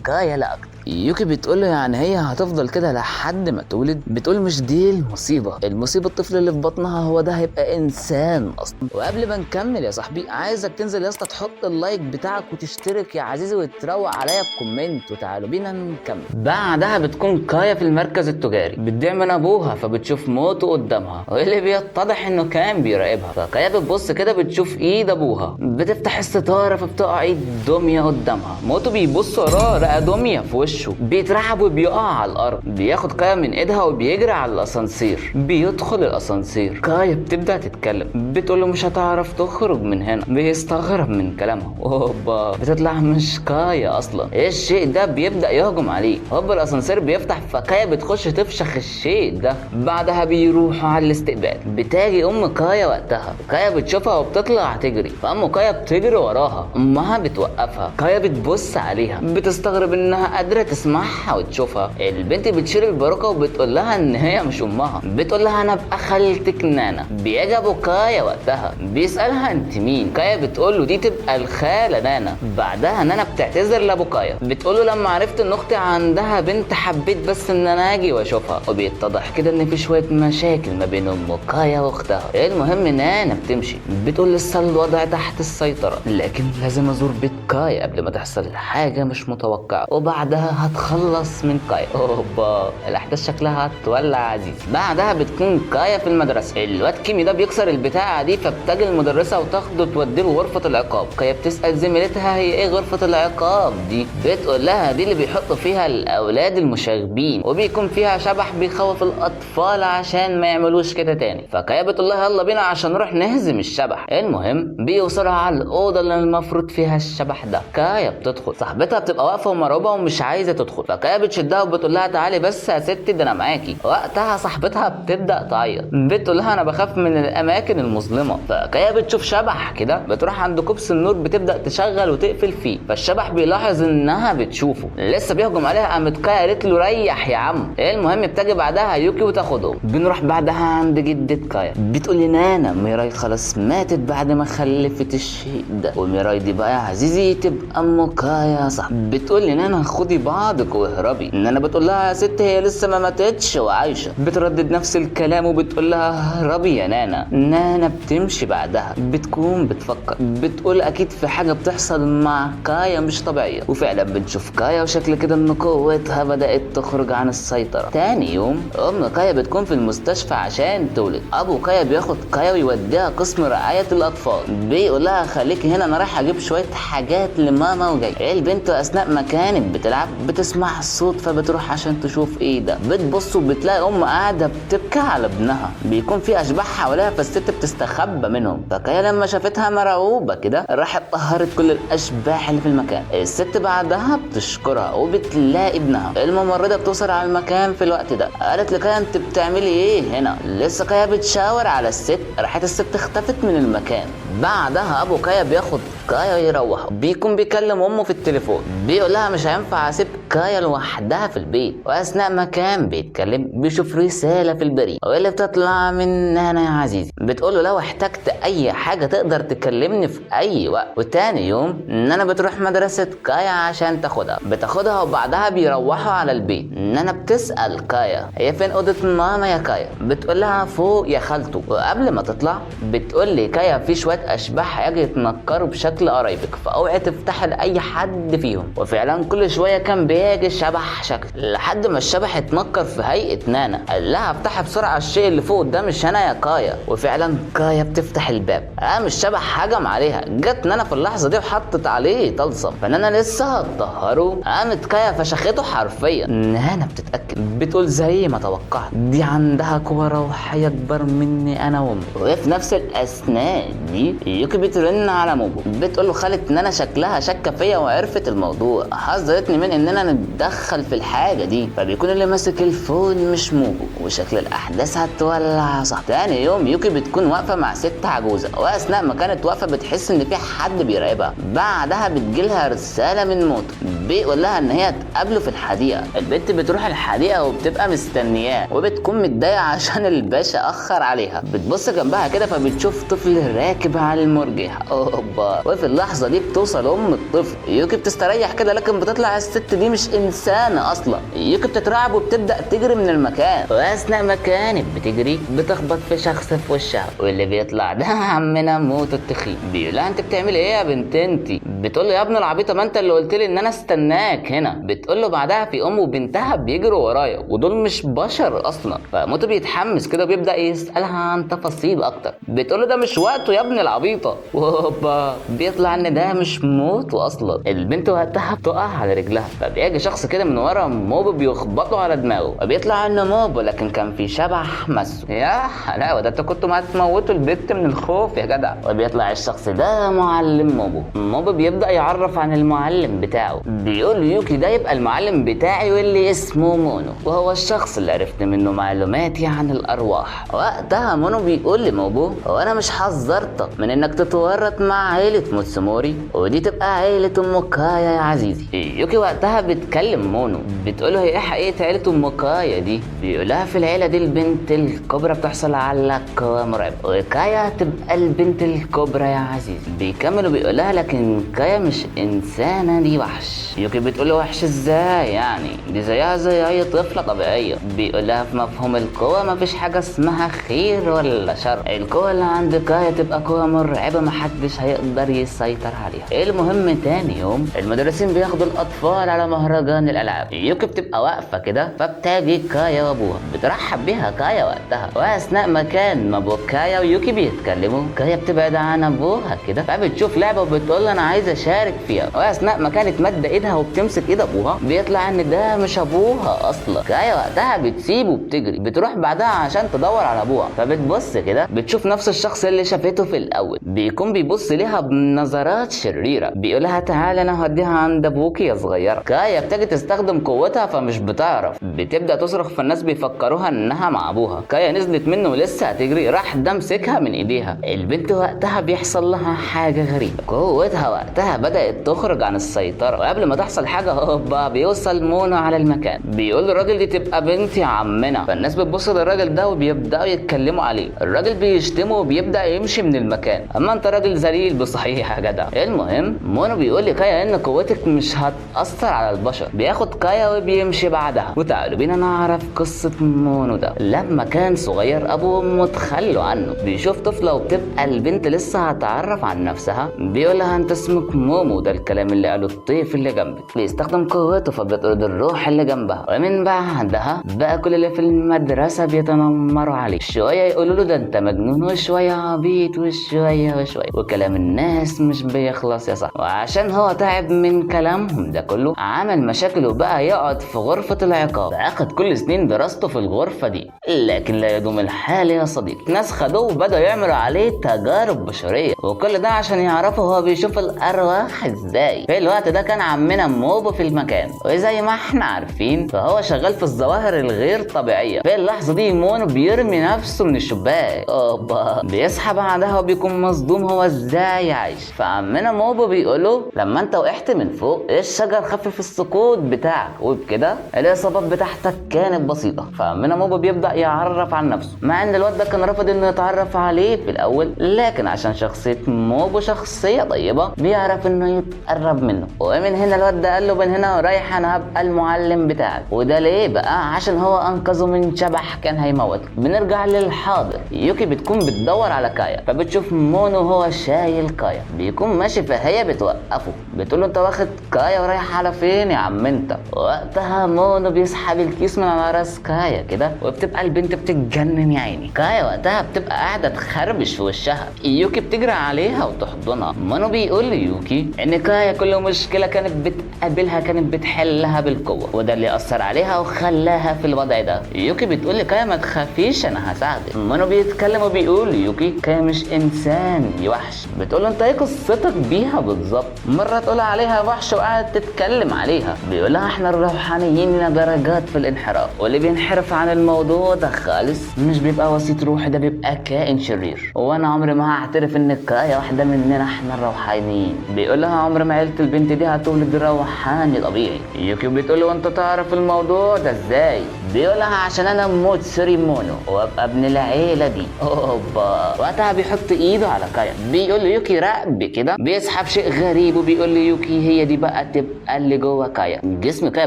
كايا لا اكتر. يوكي بتقول له يعني هي هتفضل كده لحد ما تولد؟ بتقول مش دي المصيبة، المصيبة الطفل اللي في بطنها هو ده هيبقى انسان اصلا. وقبل ما نكمل يا صاحبي عايزك تنزل يا اسطى تحط ال like بتاعك وتشترك يا عزيزي وتروق عليا ب comment، وتعالوا بينا نكمل. بعدها بتكون كايا في المركز التجاري بتضيع من ابوها، فبتشوف موته قدامها واللي بيتضح انه كان بيراقبها. فكايا بتبص كده بتشوف ايد ابوها، بتفتح الستارة فبتقع ايد دمية قدامها. موته بيبص وراه لقى دمية في وشه، بيترعب وبيقع على الارض. بياخد كايا من ايدها وبيجري على الاسانسير، بيدخل الاسانسير. كايا بتبدا تتكلم، بتقول له مش هتعرف تخرج من هنا. بيستغرب من كلامها، اوبا بتطلع مش كايا اصلا، ايه الشيء ده؟ بيبدا يهجم عليه، هوبا الاسانسير بيفتح فكايا بتخش تفشخ الشيء ده. بعدها بيروحوا على الاستقبال، بتاجي ام كايا وقتها، كايا بتشوفها وبتطلع تجري، فام كايا بتجري وراها، امها بتوقفها. كايا بتبص عليها بتستغرب انها قادرة تسمعها وتشوفها. البنت بتشيل الباروكه وبتقول لها ان هي مش امها، بتقول لها انا ابقى خالتك نانا. بيجي ابو كايا وقتها بيسالها انت مين؟ كايا بتقول له دي تبقى الخالة نانا. بعدها نانا بتعتذر لابو كايا، بتقول له لما عرفت ان اختي عندها بنت حبيت بس ان انا اجي واشوفها. وبيتضح كده ان في شوية مشاكل ما بين ام كايا واختها. المهم نانا بتمشي، بتقول لسه الوضع تحت السيطرة، لكن لازم ازور بيت كايا قبل ما تحصل حاجة مش متوقعه، وبعدها هتخلص من كايا. اوبا الاحداث شكلها هتولع عزيز. بعدها بتكون كايا في المدرسة، الواد كيمي ده بيكسر البتاعه دي، فبتجي المدرسة وتاخده توديه لغرفة العقاب. كايا بتسال زميلتها هي ايه غرفة العقاب دي؟ بتقول لها دي اللي بيحطوا فيها الاولاد المشاغبين، وبيكون فيها شبح بيخوف الاطفال عشان ما يعملوش كده تاني. فكايا بتقول لها يلا بينا عشان نروح نهزم الشبح. المهم بيوصلها على الاوضة اللي المفروض فيها الشبح ده. كايا بتدخل، صاحبتها بتبقى واقفة ومرعوبه ومش عايزه تدخل، فكايا بتشدها وبتقول لها تعالي بس يا ستي ده انا معاكي. وقتها صاحبتها بتبدا تعيط، بتقول لها انا بخاف من الاماكن المظلمة. فكايا بتشوف شبح كده، بتروح عند كوبس النور بتبدا تشغل وتقفل فيه، فالشبح بيلاحظ انها بتشوفه لسه بيهجم عليها. قامت كايا قالت له ريح يا عم. المهم بتجي بعدها يوكي وتاخدهم. بنروح بعدها عند جدة كايا، بتقول لي نانا ميراي خلاص ماتت بعد ما خلفت الشيء ده، وميراي دي بقى يا عزيزي تبقى ام كايا صح. بتقول لي نانا خدي بعضك واهربي. نانا بتقول لها يا ست هي لسه ما ماتتش وعايشة، بتردد نفس الكلام وبتقول لها اهربي يا نانا. نانا بتمشي بعدها، بتكون بتفكر، بتقول اكيد في حاجة بتحصل مع كايا مش طبيعية. وفعلا بنشوف كايا وشكل كده ان قوتها بدات تخرج عن السيطرة. تاني يوم ام كايا بتكون في المستشفى عشان تولد. ابو كايا بياخد كايا ويوديها قسم رعاية الاطفال، بيقول لها خليكي هنا انا رايح اجيب شوية حاجات لماما وجاي. البنت اثناء ما كانت بتلعب بتسمع الصوت، فبتروح عشان تشوف ايه ده. بتبص وبتلاقي ام قاعدة بتبكي على ابنها، بيكون في اشباح حواليها فالست بتستخبى منهم. فكايا لما شافتها مرعوبه كده راحت طهرت كل الاشباح اللي في المكان. الست بعدها بتشكرها وبتلاقي ابنها. الممرضة بتوصل على المكان في الوقت ده، قالت لكايا انت بتعملي ايه هنا؟ لسه كايا بتشاور على الست، راحت الست اختفت من المكان. بعدها ابو كايا بياخد كايا يروح، بيكون بيكلم امه في التليفون، بيقول لها مش هينفع اسيب كايا لوحدها في البيت. واثناء ما كان بيتكلم بيشوف رسالة في البريد واللي بتطلع من نانا يا عزيزي، بتقول له لو احتجت اي حاجة تقدر تكلمني في اي وقت. وتاني يوم نانا بتروح مدرسه كايا عشان تاخدها، بتاخدها وبعدها بيروحوا على البيت. نانا بتسال كايا هي فين اوضة ماما يا كايا؟ بتقول لها فوق يا خالته. وقبل ما تطلع بتقول لي كايا في شوية اشباح هيجي يتنكروا بشكل قرايبك، فاوعي تفتحي لاي حد فيهم. وفعلا كل شوية كان بيجي شبح شكل، لحد ما الشبح اتنكر في هيئة نانا، قال لها افتحي بسرعة الشيء اللي فوق ده مش انا يا كايا. وفعلا كايا بتفتح الباب، قام الشبح هجم عليها. جت نانا في اللحظة دي وحطت عليه طلسم، فنانا لسه هتطهره، قامت كايا فشخته حرفيا. نانا بتتاكد، بتقول زي ما توقعت دي عندها قوة روحية اكبر مني انا وامي. وفي نفس الاثناء دي يوكي بترن على موبو، بتقول له خالة نانا شكلها شاكه فيا وعرفت الموضوع، حذرتني من اننا نتدخل في الحاجة دي. فبيكون اللي ماسك ال phone مش موبو، وشكل الاحداث هتولع صح. تاني يوم يوكي بتكون واقفة مع ست عجوزه، واثناء ما كانت واقفة بتحس ان في حد بيراقبها. بعدها بتجيلها رسالة من موتو، بيقول لها ان هي تقابله في الحديقة. البنت بتروح الحديقة وبتبقى مستنياه وبتكون متضايقة عشان الباشا اخر عليها. بتبص جنبها كده فبتشوف طفل راكب على المرجح. اوبا، وفي اللحظة دي بتوصل ام الطفل. يوكي بتستريح كده، لكن بتطلع الست دي مش انسانه اصلا. يوكي بتترعب وبتبدا تجري من المكان، واثناء ما كانت بتجري بتخبط في شخص في وشها، واللي بيطلع ده عمنا موتو التخين. بيقول لها انت بتعملي ايه يا بنت انت؟ بتقول له يا ابن العبيطه ما انت اللي قلت لي ان انا استناك هنا. بتقول له بعدها في ام وبنتها بيجروا ورايا ودول مش بشر اصلا. فموتو بيتحمس كده وبيبدا يسالها عن تفاصيل اكتر. بتقول له ده مش وقته يا ابن العبيطه. وهوبا بيطلع ان ده مش موتو اصلا. البنت وقتها بتقع على رجلها، فبيجي شخص كده من ورا موبو بيخبطه على دماغه، وبيطلع انه موبو لكن كان في شبح مسه. يا حلاوة، ده انتوا كنتوا هتموتوا البت من الخوف يا جدع. وبيطلع الشخص ده معلم موبو. موبو بيبدا يعرف عن المعلم بتاعه، بيقول يوكي ده يبقى المعلم بتاعي واللي اسمه مونو، وهو الشخص اللي عرفت منه معلوماتي عن الارواح. وقتها مونو بيقول لموبو هو انا مش حذرتك من انك تتورط مع عيله موتسوموري ودي تبقى عيله ام كايا يا عزيزي؟ يوكي وقتها بتكلم مونو بتقوله هي ايه حقيقة عيله ام كايا دي؟ بيقولها في العيلة دي البنت الكبرى بتحصل على قوة مرعبة وكايا تبقى البنت الكبرى يا عزيزي. بيكمل وبيقولها لكن كايا مش انسانه دي وحش. يوكي بتقوله وحش ازاي يعني؟ دي زيها زي اي طفله طبيعية. بيقولها في مفهوم القوة مفيش حاجة اسمها خير ولا شر، القوة اللي عند كايا تبقى قوة مرعبة محدش هيقدر يسيطر عليها. المهم تاني يوم المدرسين بياخدوا الاطفال على مهرجان الالعاب. يوكي بتبقى واقفة كده فبتاجي كايا وابوها، بترحب بيها كايا وقتها. واثناء ما كان ابو كايا ويوكي بيتكلموا كايا بتبعد عن ابوها كده، فبتشوف لعبه وبتقول انا عايزه اشارك فيها. واثناء ما كانت مادة ايدها وبتمسك ايد ابوها بيطلع ان ده مش ابوها اصلا. كايا وقتها بتسيبه وبتجري، بتروح بعدها عشان تدور على ابوها، فبتبص كده بتشوف نفس الشخص اللي شافته في الاول، بيكون بيبص ليها بنظرات شريرة، بيقولها تعالى انا هوديها عند ابوكي يا صغيرة. كايا بتيجي تستخدم قوتها فمش بتعرف، بتبدا تصرخ فالناس بيفكروها انها مع ابوها. كايا نزلت منه ولسه هتجري، راح ده مسكها من ايديها. البنت وقتها بيحصل لها حاجة غريبة، قوتها وقتها بدات تخرج عن السيطرة، وقبل ما تحصل حاجة هوبا بيوصل مونو على المكان، بيقول للراجل دي تبقى بنت يا عمنا. فالناس بتبص للراجل ده وبيبداوا يتكلموا عليه، الراجل بيشتمه وبيبدا يمشي من المكان. اما انت راجل ذليل بصحيح يا جدع. المهم مونو بيقول لكايا ان قوتك مش هتاثر على البشر، بياخد كايا وبيمشي بعدها. وتعالوا بينا نعرف قصة مونو ده. لما كان صغير ابوه وامه اتخلوا عنه، بيشوف طفله وبتبقى البنت لسه هتعرف عن نفسها، بيقول لها انت اسمك مومو، ده الكلام اللي قاله الطفل اللي جنبك. بيستخدم قوته فبيطرد الروح اللي جنبها، ومن بعدها بقى كل اللي في المدرسة بيتنمروا عليه، شوية يقولوا له ده انت مجنون وشوية عبيط وشوية وشوية، وكلام الناس مش بيخلص يا صاحبي. وعشان هو تعب من كلامهم ده كله عمل مشاكل وبقى يقعد في غرفة العقاب، عقد كل سنين دراسته في الغرفة دي. لكن لا يدوم الحال يا صديقي، ناس خدوه وبدأوا يعملوا عليه تجارب بشرية، وكل ده عشان يعرفوا هو بيشوف الارواح ازاي. في الوقت ده كان عمنا موبو في المكان، وزي ما احنا عارفين فهو شغال في الظواهر الغير طبيعية. في اللحظة دي مونو بيرمي نفسه من الشباك، اوبا بيصحى بعدها وبيكون مصدوم هو ازاي عايش. فعمنا موبو بيقوله لما انت وقعت من فوق الشجر خفف السقوط بتاعك، وبكده الاصابات بتاعتك كانت بسيطة. فعمنا موبو بيبدا يعرف عن نفسه، مع ان الواد ده كان رافض انه يتعرف عليه في الاول، لكن عشان شخصية موبو شخصية طيبة بيعرف انه يتقرب منه. ومن هنا الواد ده قال له من هنا ورايح انا هبقى المعلم بتاعك. وده ليه بقى؟ عشان هو انقذه من شبح كان هيموته. بنرجع للحاضر، يوكي بتكون بتدور على كايا، فبتشوف مونو هو شايل كايا، بيكون ماشي فهي بتوقفه بتقول له انت واخد كايا ورايح على فين يا عم انت؟ وقتها مونو بيسحب الكيس من على راس كايا كده، وبتبقى البنت بتتجنن يا عيني. كايا وقتها بتبقى قاعدة تخربش في وشها، يوكي بتجري عليها وتحضنها. مونو بيقول ليوكي ان كايا كل مشكلة كانت بتقابلها كانت بتحلها بالقوة، وده اللي اثر عليها وخلاها في الوضع ده. يوكي بتقول لكايا ما تخافيش انا هساعدك. مونو بيتكلم وبيقول ليوكي كايا مش انسان دي وحش. بتقول له انت ايه قصتك بيها بالظبط؟ مرة تقول عليها وحش وقاعد تتكلم عليها. بيقول لها احنا الروحانيين لنا درجات في الانحراف، واللي بينحرف عن الموضوع ده خالص مش بيبقى وسيط روحي، ده بيبقى كائن شرير، وانا عمري ما هعترف ان كايا واحدة مننا احنا الروحانيين. بيقول لها عمر ما عيله البنت دي هتولد روحاني طبيعي. يوكي بتقول له انت تعرف الموضوع ده ازاي؟ بيقولها عشان انا موتسوري مونو وابقى ابن العيلة دي. اوبا، وقتها بيحط ايده على كايا، بيقول له يوكي راقب كده، بيسحب شيء غريب وبيقول له يوكي هي دي بقى تبقى اللي جوه كايا. جسم كايا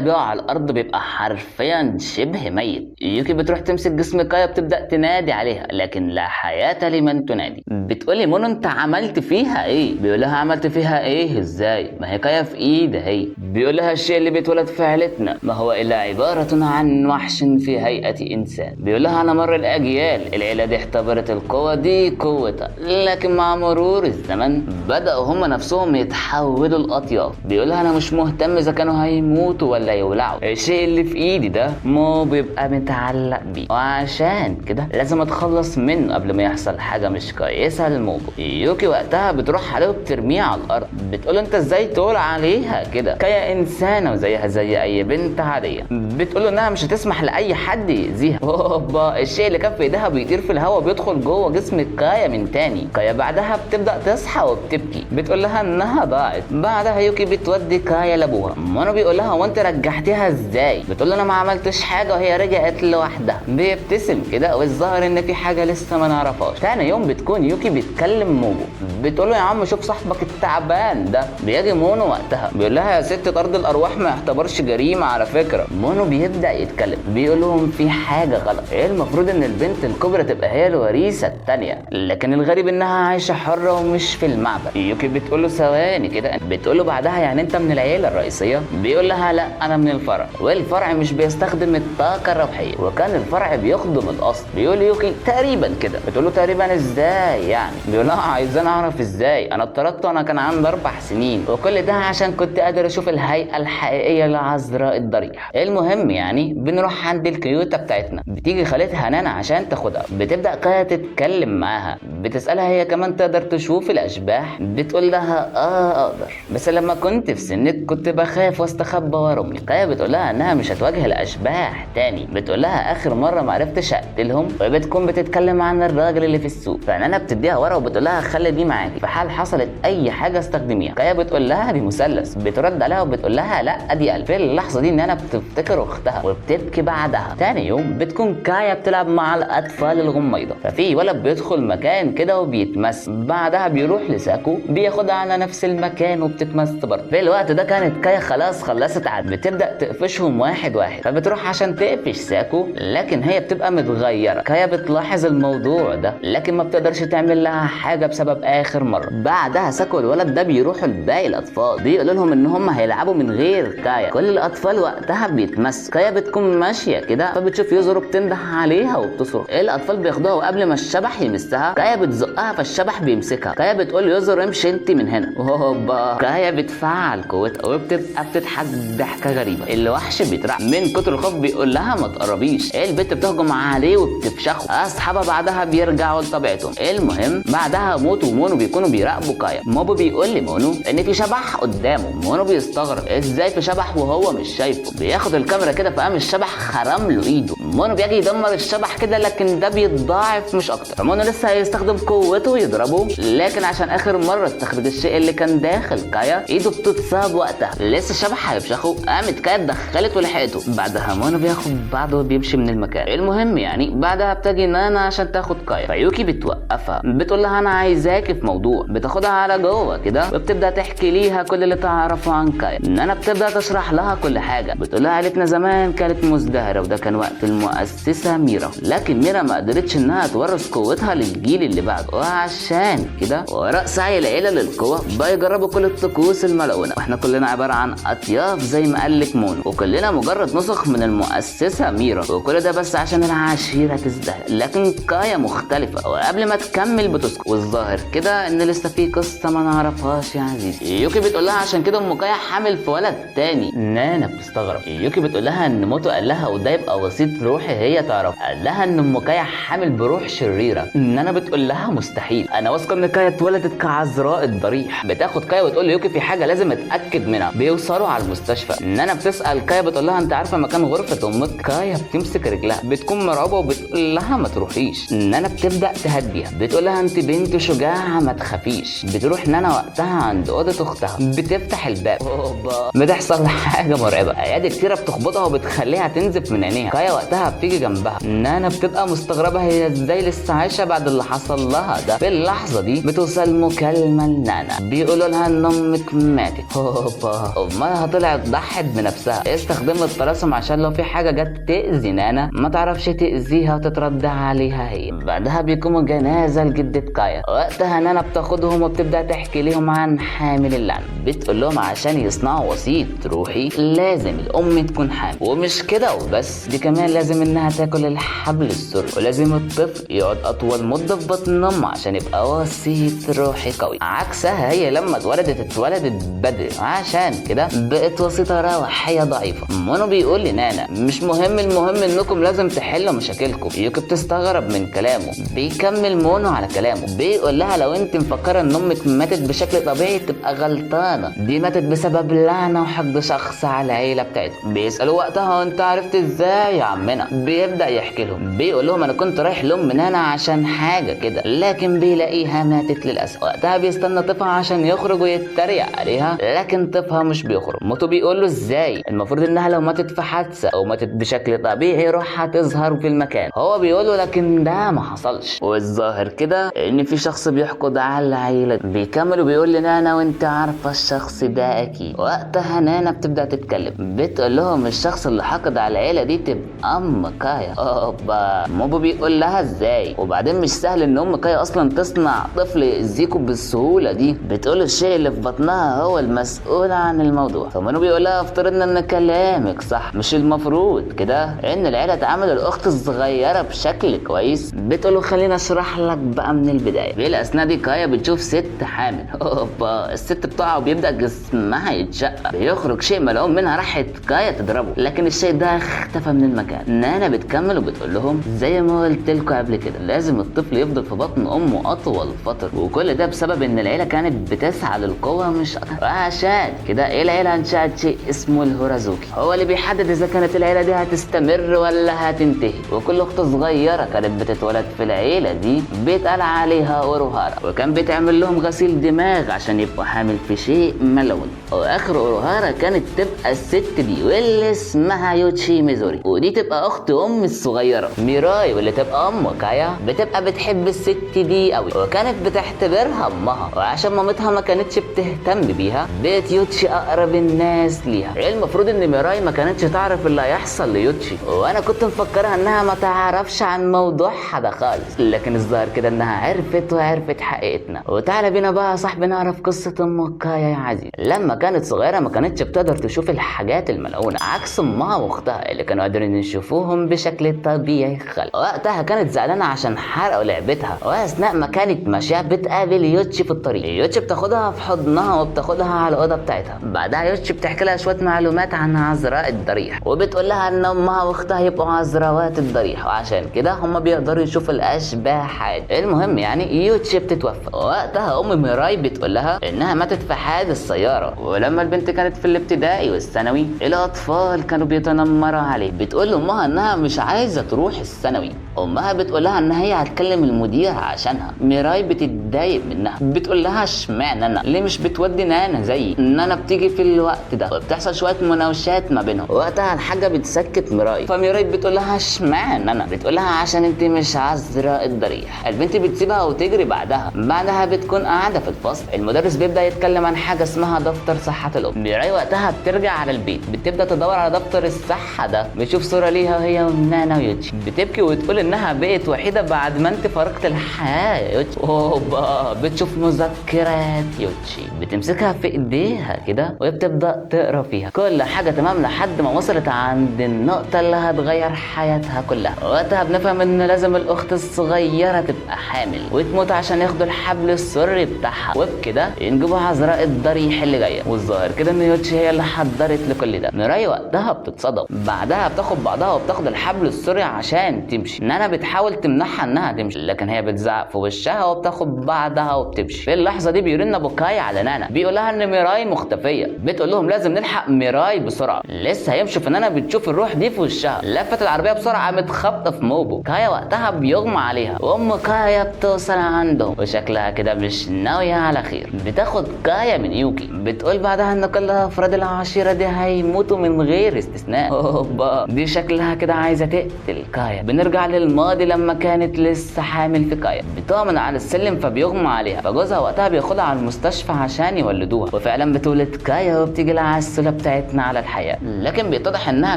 بيقع على الارض، بيبقى حرفيا شبه ميت. يوكي بتروح تمسك جسم كايا، بتبدا تنادي عليها، لكن لا حياة لمن تنادي. بتقولي مونو انت عملت فيها ايه؟ بيقول لها عملت فيها ايه ازاي؟ ما هي كايا في ايدي اهي. بيقول لها الشيء اللي بيتولد في عيلتنا ما هو الا عبارة عن وحش في هيئة انسان. بيقول لها على مر الاجيال العيلة دي احتبرت القوة دي قوتها، لكن مع مرور الزمن بداوا هم نفسهم يتحولوا لاطياف. بيقول لها انا مش مهتم اذا كانوا هيموتوا ولا يولعوا، الشيء اللي في ايدي ده مو بيبقى متعلق بيه، وعشان كده لازم اتخلص منه قبل ما يحصل حاجة مش كويسة للموضوع. يوكي وقتها بتروح عليه وبترميه على الارض، بتقول انت ازاي تقول عليها كده؟ كايا انسانه وزيها زي اي بنت عادية. بتقول انها مش هتسمح لاي حد يأذيها. اوبا، الشيء اللي كان في ايديها بيطير في الهواء بيدخل جوه جسم كايا من تاني. كايا بعدها بتبدا تصحى وبتبكي، بتقول لها انها ضاعت. بعدها يوكي بتودي كايا لابوها. مونو بيقول لها وانت رجعتيها ازاي؟ بتقول له انا ما عملتش حاجة وهي رجعت لوحدها. بيبتسم كده والظاهر ان في حاجة لسه ما نعرفهاش. تاني يوم بتكون يوكي بتكلم موجو، بتقول له يا عم شوف صاحبك التعبان ده. بيجي مونو وقتها بيقول لها يا ست طرد الارواح ما يعتبرش جريمة على فكرة. مونو بيبدا يتكلم بيقول لهم في حاجة غلط، ايه المفروض ان البنت الكبرى تبقى هي الوريثه الثانية، لكن الغريب انها عايشه حره ومش في المعبد. يوكي بتقول له ثواني كده، بتقول له بعدها يعني انت من العيلة الرئيسية؟ بيقول لها لا انا من الفرع، والفرع مش بيستخدم الطاقة الروحية، وكان الفرع بيخدم الاصل. بيقول يوكي تقريبا كده. بتقول له تقريبا ازاي يعني؟ بيقول لها عايزين اعرف ازاي، انا اتطردت وانا كان عندي 4 سنين، وكل ده عشان كنت قادر اشوف الهيئة الحقيقية لعذراء الضريح. المهم يعني بنروح عند الكيوتا بتاعتنا، بتيجي خالتها نانا عشان تاخدها. بتبدا كايا تتكلم معاها، بتسالها هي كمان تقدر تشوف الاشباح؟ بتقول لها اقدر، بس لما كنت في سنك كنت بخاف واستخبى ورا امي. كايا بتقول لها انها مش هتواجه الاشباح تاني، بتقول لها اخر مرة ما عرفتش اقتلهم، وبتكون بتتكلم عن الراجل اللي في السوق. فنانا بتديها ورقة وبتقول لها خلي دي معاكي في حال حصلت اي حاجة استخدميها. كايا بتقول لها دي مثلث، بترد عليها وبتقول لها لا دي قلب. في اللحظة دي نانا بتفتكر اختها وبتبكي بعدها. تاني يوم بتكون كايا بتلعب مع الاطفال الغميضه، ففي ولد بيدخل مكان كده وبيتمس، بعدها بيروح لساكو بياخدها على نفس المكان وبتتمس برضه. في الوقت ده كانت كايا خلاص خلصت عاد، بتبدا تقفشهم واحد واحد، فبتروح عشان تقفش ساكو لكن هي بتبقى متغيرة. كايا بتلاحظ الموضوع ده لكن ما بتقدرش تعمل لها حاجة بسبب اخر مرة. بعدها ساكو الولد ده بيروحوا لباقي الاطفال بيقولوا لهم ان هم هيلعبوا من غير كايا. كل الاطفال وقتها بيتمسوا. كايا بتكون ماشية كده فبتشوف يوزرو بتنده عليها وبتصرخ، الاطفال بياخدوها وقبل ما الشبح يمسها كايا بتزقها فالشبح بيمسكها. كايا بتقول يوزرو امشي انت من هنا. هوبا، كايا بتفعل قوتها وبتبقى بتضحك ضحكه غريبة. الوحش بيترعب من كتر الخوف بيقول لها ما تقربيش، البت بتهجم عليه وبتفشخه. اصحابها بعدها بيرجعوا لطبيعتهم. المهم بعدها موتو ومونو بيكونوا بيراقبوا كايا. موبو بيقول لمونو ان في شبح قدامه. مونو بيستغرب ازاي في شبح وهو مش شايفه. بياخد الكاميرا كده فقام الشبح خرم له ايده. مونو بيجي يدمر الشبح كده لكن ده بيتضاعف مش اكتر. فمونو لسه هيستخدم قوته ويضربه، لكن عشان اخر مرة استخرج الشيء اللي كان داخل كايا ايده بتتصاب وقتها. لسه الشبح هيفشخه، قامت كايا اتدخلت ولحقته. بعدها مونو بياخد بعضه وبيمشي من المكان. المهم يعني بعدها بتجي نانا عشان تاخد كايا، فيوكي بتوقفها بتقول لها انا عايزاكي في موضوع. بتاخدها على جوه كده وبتبدا تحكي ليها كل اللي تعرفه عن كايا. نانا بتبدا تشرح لها كل حاجة، بتقول لها عيلتنا زمان كانت مزدهره وده كان وقت المؤسسة ميرا، لكن ميرا ما قدرتش انها تورث قوتها للجيل اللي بعده، وعشان كده وراء سعي العيلة للقوة بيجربوا كل الطقوس الملعونة، واحنا كلنا عبارة عن اطياف زي ما قال لك مونو، وكلنا مجرد نسخ من المؤسسة ميرا، وكل ده بس عشان العشيرة تزدهر. لكن كايا مختلفة، وقبل ما تكمل بتسكت، والظاهر كده ان لسه في قصة ما نعرفهاش يا عزيزي. يوكي بتقول لها عشان كده ام كايا حامل في ولد تاني. نانا بتستغرب. يوكي بتقول لها ان موتو قال لها وده يبقى وسيط روحي هي تعرف. قال لها ان ام كايا حامل بروح شريرة. نانا بتقول لها مستحيل، انا واثقة ان كايا اتولدت كعذراء الضريح. بتاخد كايا وتقول ليوكي في حاجة لازم اتاكد منها. بيوصلوا على المستشفى، نانا بتسال كايا بتقول لها انت عارفه مكان غرفة امك؟ كايا بتمسك رجلها، بتكون مرعوبه وبتقول لها ما تروحيش. نانا بتبدا تهديها، بتقول لها انت بنت شجاعة ما تخافيش. بتروح نانا وقتها عند اوضة اختها، بتفتح الباب، اوبا بتحصل حاجة مرعبة، ايادي كتيرة بتخبطها وبتخليها تنزف من عينيها. كايا وقتها بتيجي جنبها، نانا بتبقى مستغربه هي ازاي لسه عايشه بعد اللي حصل لها ده. في اللحظة دي بتوصل مكالمة لنانا، بيقولوا لها ان امك ماتت. اوبا امها طلعت ضحت بنفسها، استخدمت الطلاسم عشان لو في حاجة جت تاذي نانا ما تعرفش تاذيها وتترد عليها هي. بعدها بيقوموا جنازه لجده كايا، وقتها نانا بتاخدهم وبتبدا تحكي لهم عن حامل اللعنة، بتقول لهم عشان يصنعوا وسيط روحي لازم الام تكون حامل، ومش كده وبس، دي كمان لازم انها تاكل الحبل السري، ولازم الطفل يقعد اطول مده في بطن امه عشان يبقى وسيط روحي قوي. عكسها هي لما اتولدت بدري، عشان كده بقت وسيطة روحية ضعيفة. مونو بيقول لنانا مش مهم، المهم انكم لازم تحلوا مشاكلكم. يوكي بتستغرب من كلامه، بيكمل مونو على كلامه، بيقول لها لو انت مفكرة ان امك ماتت بشكل طبيعي تبقى غلطانة، دي ماتت بسبب لعنه وحقد شخص على العيلة بتاعتهم. بيسالوا وقتها انت عرفت ازاي يا عمنا؟ بيبدا يحكي لهم، بيقول لهم انا كنت رايح لام نانا عشان حاجة كده، لكن بيلاقيها ماتت للاسف. وقتها بيستنى طفها عشان يخرج ويتريق عليها، لكن طفها مش بيخرج. موتو بيقول له ازاي؟ المفروض انها لو ماتت في حادثه او ماتت بشكل طبيعي روحها تظهر في المكان. هو بيقول له لكن ده ما حصلش، والظاهر كده ان في شخص بيحقد على العيلة. بيكمل وبيقول لنانا وانت عارفه الشخص ده اكيد. وقتها نانا بتبدا تتكلم، بتقول لهم الشخص اللي حقد على العيلة دي تبقى ام كايا. اوبا موبو بيقول لها ازاي؟ وبعدين مش سهل ان ام كايا اصلا تصنع طفل يأذيكوا بالسهولة دي. بتقول الشيء اللي في بطنها هو المسؤول عن الموضوع. فمانو بيقول لها افترضنا ان كلامك صح، مش المفروض كده ان العيلة تعامل الاخت الصغيرة بشكل كويس؟ بتقول له خليني اشرح لك بقى من البداية. في الاثناء دي كايا بتشوف ست حامل. اوبا الست بتقع وبيبدا جسمها يتشقق، بيخرج شيء ملعون منها، راحت كايا تضربه لكن الشيء ده اختفى من المكان. نانا بتكمل وبتقول لهم زي ما قلت لكم قبل كده لازم الطفل يفضل في بطن امه اطول فترة، وكل ده بسبب ان العيلة كانت بتسعى للقوة مش اكتر، وعشان كده العيلة انشأت شيء اسمه الهورازوكي، هو اللي بيحدد اذا كانت العيلة دي هتستمر ولا هتنتهي. وكل اخت صغيرة كانت بتتولد في العيلة دي بيتقال عليها اوروهارا، وكان بيتعمل لهم غسيل دماغ عشان يبقوا حامل في شيء ملعون. واخر اوروهارا كانت تبقى الست دي واللي اسمها يوتشي ميزوري، ودي تبقى اخت ام الصغيرة ميراي، واللي تبقى ام كايا بتبقى بتحب الست دي قوي وكانت بتعتبرها امها، وعشان مامتها ما كانتش بتهتم بيها بقت يوتشي اقرب الناس ليها. المفروض ان ميراي ما كانتش تعرف اللي هيحصل ليوتشي، وانا كنت مفكرها انها ما تعرفش عن موضوعها ده خالص، لكن الظاهر كده انها عرفت وعرفت حقيقتنا. وتعالى بينا بقى يا صاحبي نعرف قصة ام كايا يا عزيز. لما كانت صغيرة ما كانتش بتقدر تشوف الحاجات الملعونة، عكس امها واختها اللي كانوا قادرين يشوفوهم بشكل طبيعي خالص. وقتها كانت زعلانة عشان حرقوا لعبتها، واثناء ما كانت ماشية بتقابل يوتشي في الطريق. يوتشي بتاخدها في حضنها وبتاخدها على الاوضة بتاعتها. بعدها يوتشي بتحكي لها شوية معلومات عن عذراء الضريح، وبتقول لها ان امها واختها يبقوا عذراوات الضريح، وعشان كده هم بيقدروا يشوفوا الاشباح عادي. المهم يعني يوتشي بتتوفى. وقتها ام ميراي بتقول لها انها ماتت في حادث سيارة، ولما البنت كانت في الابتدائي والثانوي الاطفال كانوا بيتنمروا عليه. بتقول لامها انها مش عايزه تروح الثانوي، امها بتقول لها ان هي هتكلم المدير عشانها. ميراي بتتضايق منها، بتقول لها اشمعنى انا ليه مش بتودي نانا زيي، نانا بتيجي في الوقت ده. وبتحصل شوية مناوشات ما بينهم. وقتها الحاجة بتسكت ميراي، فميراي بتقول لها اشمعنى انا، بتقول لها عشان انت مش عذراء الضريح. البنت بتسيبها وتجري. بعدها بتكون قاعدة في الفصل، المدرس بيبدا يتكلم عن حاجة اسمها دفتر صحة الام. ميراي وقتها بترجع على البيت، بتبدا تدور على دفتر الصحة ده، بتشوف صوره ليها وهي ونانا ويوتشي، بتبكي وتقول انها انها بقت وحيده بعد ما انت فارقت الحياة يا يوتشي. اوبا، بتشوف مذكرات يوتشي، بتمسكها في ايديها كده وهي بتبدا تقرا فيها. كل حاجة تمام لحد ما وصلت عند النقطة اللي هتغير حياتها كلها. وقتها بنفهم ان لازم الاخت الصغيرة تبقى حامل وتموت عشان ياخدوا الحبل السري بتاعها، وبكده ينجبوا عذراء الضريح اللي جاية. والظاهر كده ان يوتشي هي اللي حضرت لكل ده. ميراي وقتها بتتصدم، بعدها بتاخد بعضها وبتاخد الحبل السري عشان تمشي. نانا بتحاول تمنعها انها تمشي، لكن هي بتزعق في وشها وبتاخد بعضها وبتمشي. في اللحظة دي بيرن ابو كاي على نانا، بيقول لها ان ميراي مختفيه. بتقول لهم لازم نلحق ميراي بسرعة. لسه هيمشوا فنانا بتشوف الروح دي في وشها، لفت العربية بسرعة قامت خابطه في موبو. كايا وقتها بيغمى عليها، وام كايا بتوصل عندهم وشكلها كده مش ناوية على خير. بتاخد كايا من يوكي، بتقول بعدها ان كل افراد العشيرة دي هيموتوا من غير استثناء. اوبا، دي شكلها كده عايزه تقتل كايا. بنرجع للماضي لما كانت لسه حامل في كايا، بتقع من على السلم فبيغمى عليها، فجوزها وقتها بياخدها على المستشفى عشان يولدوها، وفعلا بتولد كايا وبتيجي العسوله بتاعتنا على الحياة. لكن بيتضح انها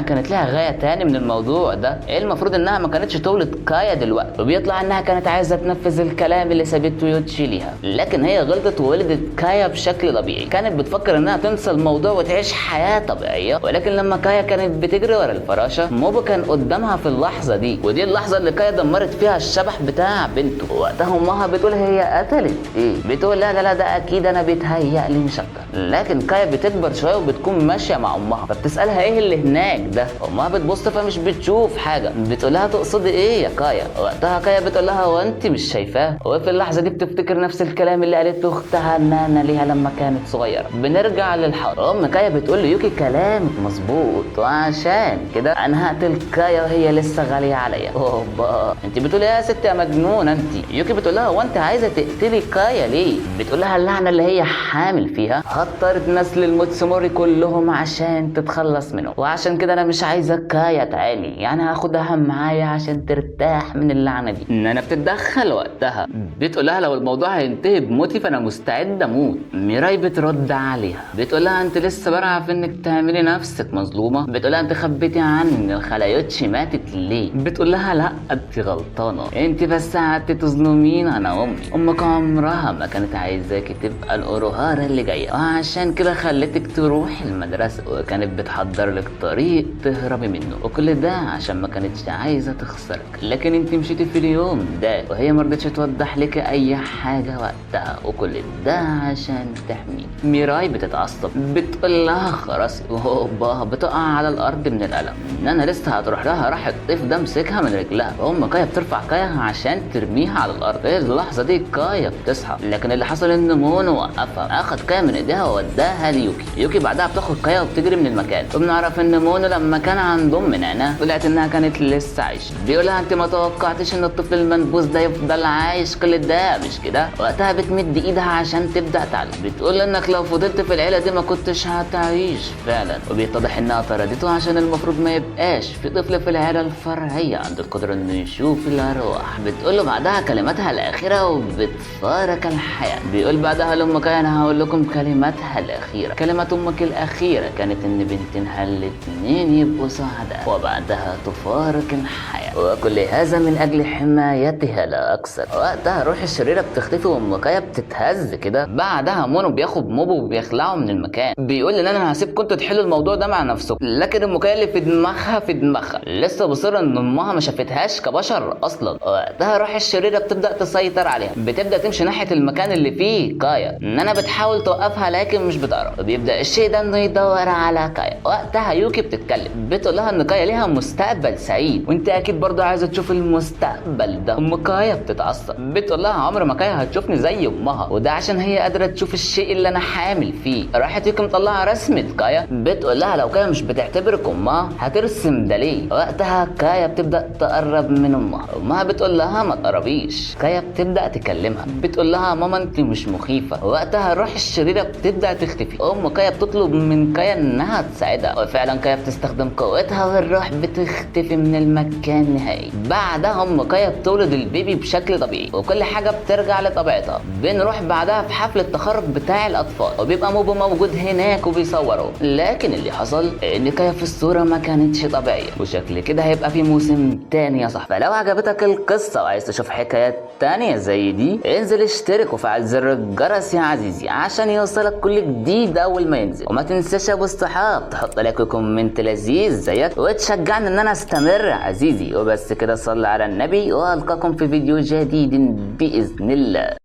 كانت لها غاية تاني من الموضوع ده، المفروض انها ما كانتش تولد كايا دلوقتي، وبيطلع انها كانت عايزه تنفذ الكلام اللي سابته يوتشي ليها، لكن هي غلطت وولدت كايا بشكل طبيعي. كانت بتفكر انها تنسى الموضوع وتعيش حياة طبيعية، ولكن لما كايا كانت بتجري ورا الفراشة موبو كان قدامها في اللحظة دي، ودي اللحظة اللي كايا دمرت فيها الشبح بتاع بنته. وقتها امها بتقول هي قتلت ايه؟ بتقول لا لا لا ده اكيد انا بيتهيأ لي مش اكتر. لكن كايا بتكبر شوية وبتكون ماشية مع امها، فبتسالها ايه اللي هناك ده؟ امها بتبص فمش بتشوف حاجة، بتقولها تقصدي ايه يا كايا؟ وقتها كايا بتقول لها هو انت مش شايفاه؟ وفي اللحظة دي بتفتكر نفس الكلام اللي قالته اختها نانا ليها لما كانت صغيرة. بنرجع للحاضر، ام كايا بتقول ليوكي كلامك مظبوط، وعشان كده انا هقتل كايا وهي لسه غالية عليا. اوبا، انت بتقولي ايه يا ست يا مجنونة انت؟ يوكي بتقول لها هو انت عايزه تقتلي كايا ليه؟ بتقول لها اللعنة اللي هي حامل فيها هطرت نسل الموتسوموري كلهم عشان تتخلص منه، وعشان كده انا مش عايزه كايا تعاني، يعني هاخدها معايا عشان ترتاح من اللعنة دي. نانا بتتدخل وقتها، بتقول لها لو الموضوع هينتهي بموتي فانا مستعدة اموت. ميراي بترد عليها بتقول لها انت لسه بارعه في انك تعملي نفسك مظلومة. بتقول لها انت خبيتي عني ان الخالة يوتشي ماتت ليه؟ بتقول لها لا انت غلطانة، انت بس قعدتي تظلمين انا وامي، امك عمرها ما كانت عايزاكي تبقى الاوروهارا اللي جاية، وعشان كده خلتك تروحي المدرسة وكانت بتحضر لك طريق تهربي منه، وكل ده عشان ما كانتش عايزه تخسرك، لكن انت مشيتي في اليوم ده وهي ما رضتش توضح لك اي حاجة وقتها، وكل ده عشان تحميك. ميراي بتتعصب بتقول لها خلاص، وهوبا بتقع على الارض من الالم. نانا لسه هتروح لها، راح الطيف ده مسكها من رجلها، ام كايا بترفع كايا عشان ترميها على الارض. في اللحظة دي كايا بتصحى، لكن اللي حصل ان مونو وقفها، اخد كايا من ايديها ووداها ليوكي. يوكي بعدها بتاخد كايا وبتجري من المكان، وبنعرف ان مونو لما كان عند ام نانا طلعت انها كانت لسه عايشه. بيقول لها انت ما توقعتش ان الطفل المنبوذ ده يفضل عايش كل ده مش كده؟ وقتها بتمد ايدها عشان تبدا تعلم، بتقول انك لو فضلت في العيلة دي ما كنتش هتعيش فعلا، وبيتضح انها طردته عشان المفروض ما يبقاش في طفل في العيلة الفرعية عنده القدرة انه يشوف الارواح. بتقول له بعدها كلماتها الاخيرة وبتفارق الحياة. بيقول بعدها لامك انا هقول لكم كلماتها الاخيرة، كلمة امك الاخيرة كانت ان بنتينها الاتنين يبقوا سعداء، وبعدها تفارق الحياة، وكل هذا من اجل حمايتها لا اكثر. وقتها روح الشريرة بتختفي وام كايا بتتهز كده. بعدها مونو بياخد موبو وبيخلعه من المكان، بيقول ان انا هسيبكم انتوا تحلوا الموضوع ده مع نفسكم، لكن ام كايا اللي في دماغها في دماغها لسه مصرة ان امها ما شافتهاش كبشر اصلا. وقتها روح الشريرة بتبدا تسيطر عليها، بتبدا تمشي ناحية المكان اللي فيه كايا. نانا بتحاول توقفها لكن مش بتعرف، وبيبدا الشيء ده انه يدور على كايا. وقتها يوكي بتتكلم بتقول لها ان كايا ليها مستقبل سعيد، وانت اكيد برضه عايزه تشوف المستقبل ده. ام كايا بتتعصب بتقول لها عمر ما كايا هتشوفني زي امها، وده عشان هي قادرة تشوف الشيء اللي انا حامل فيه. راحت يوكي مطلعه رسمه كايا، بتقول لها لو كايا مش بتعتبرك امها هترسم ده ليه؟ وقتها كايا بتبدا تقرب من امها، امها بتقول لها ما تقربيش. كايا بتبدا تكلمها بتقول لها ماما انت مش مخيفة. وقتها الروح الشريرة بتبدا تختفي. ام كايا بتطلب من كايا انها تساعدها، وفعلا كايا بتستخدم قوتها والروح بتختفي من المكان نهائي. بعدها ام كايا بتولد البيبي بشكل طبيعي وكل حاجة بترجع لطبيعتها. بنروح بعدها في حفل التخرج بتاع الاطفال، وبيبقى موبو موجود هناك وبيصوره، لكن اللي حصل ان كايا في الصورة ما كانتش طبيعية، وشكل كده هيبقى في موسم تاني تاني يا صاحبي. فلو عجبتك القصة وعايز تشوف حكايات تانية زي دي، انزل اشترك وفعل زر الجرس يا عزيزي عشان يوصلك كل جديد اول ما ينزل. وما تنساش يا ابو الصحاب تحط like و comment لذيذ زيك وتشجعني ان انا استمر يا عزيزي. وبس كده، صلي على النبي، والقاكم في فيديو جديد باذن الله.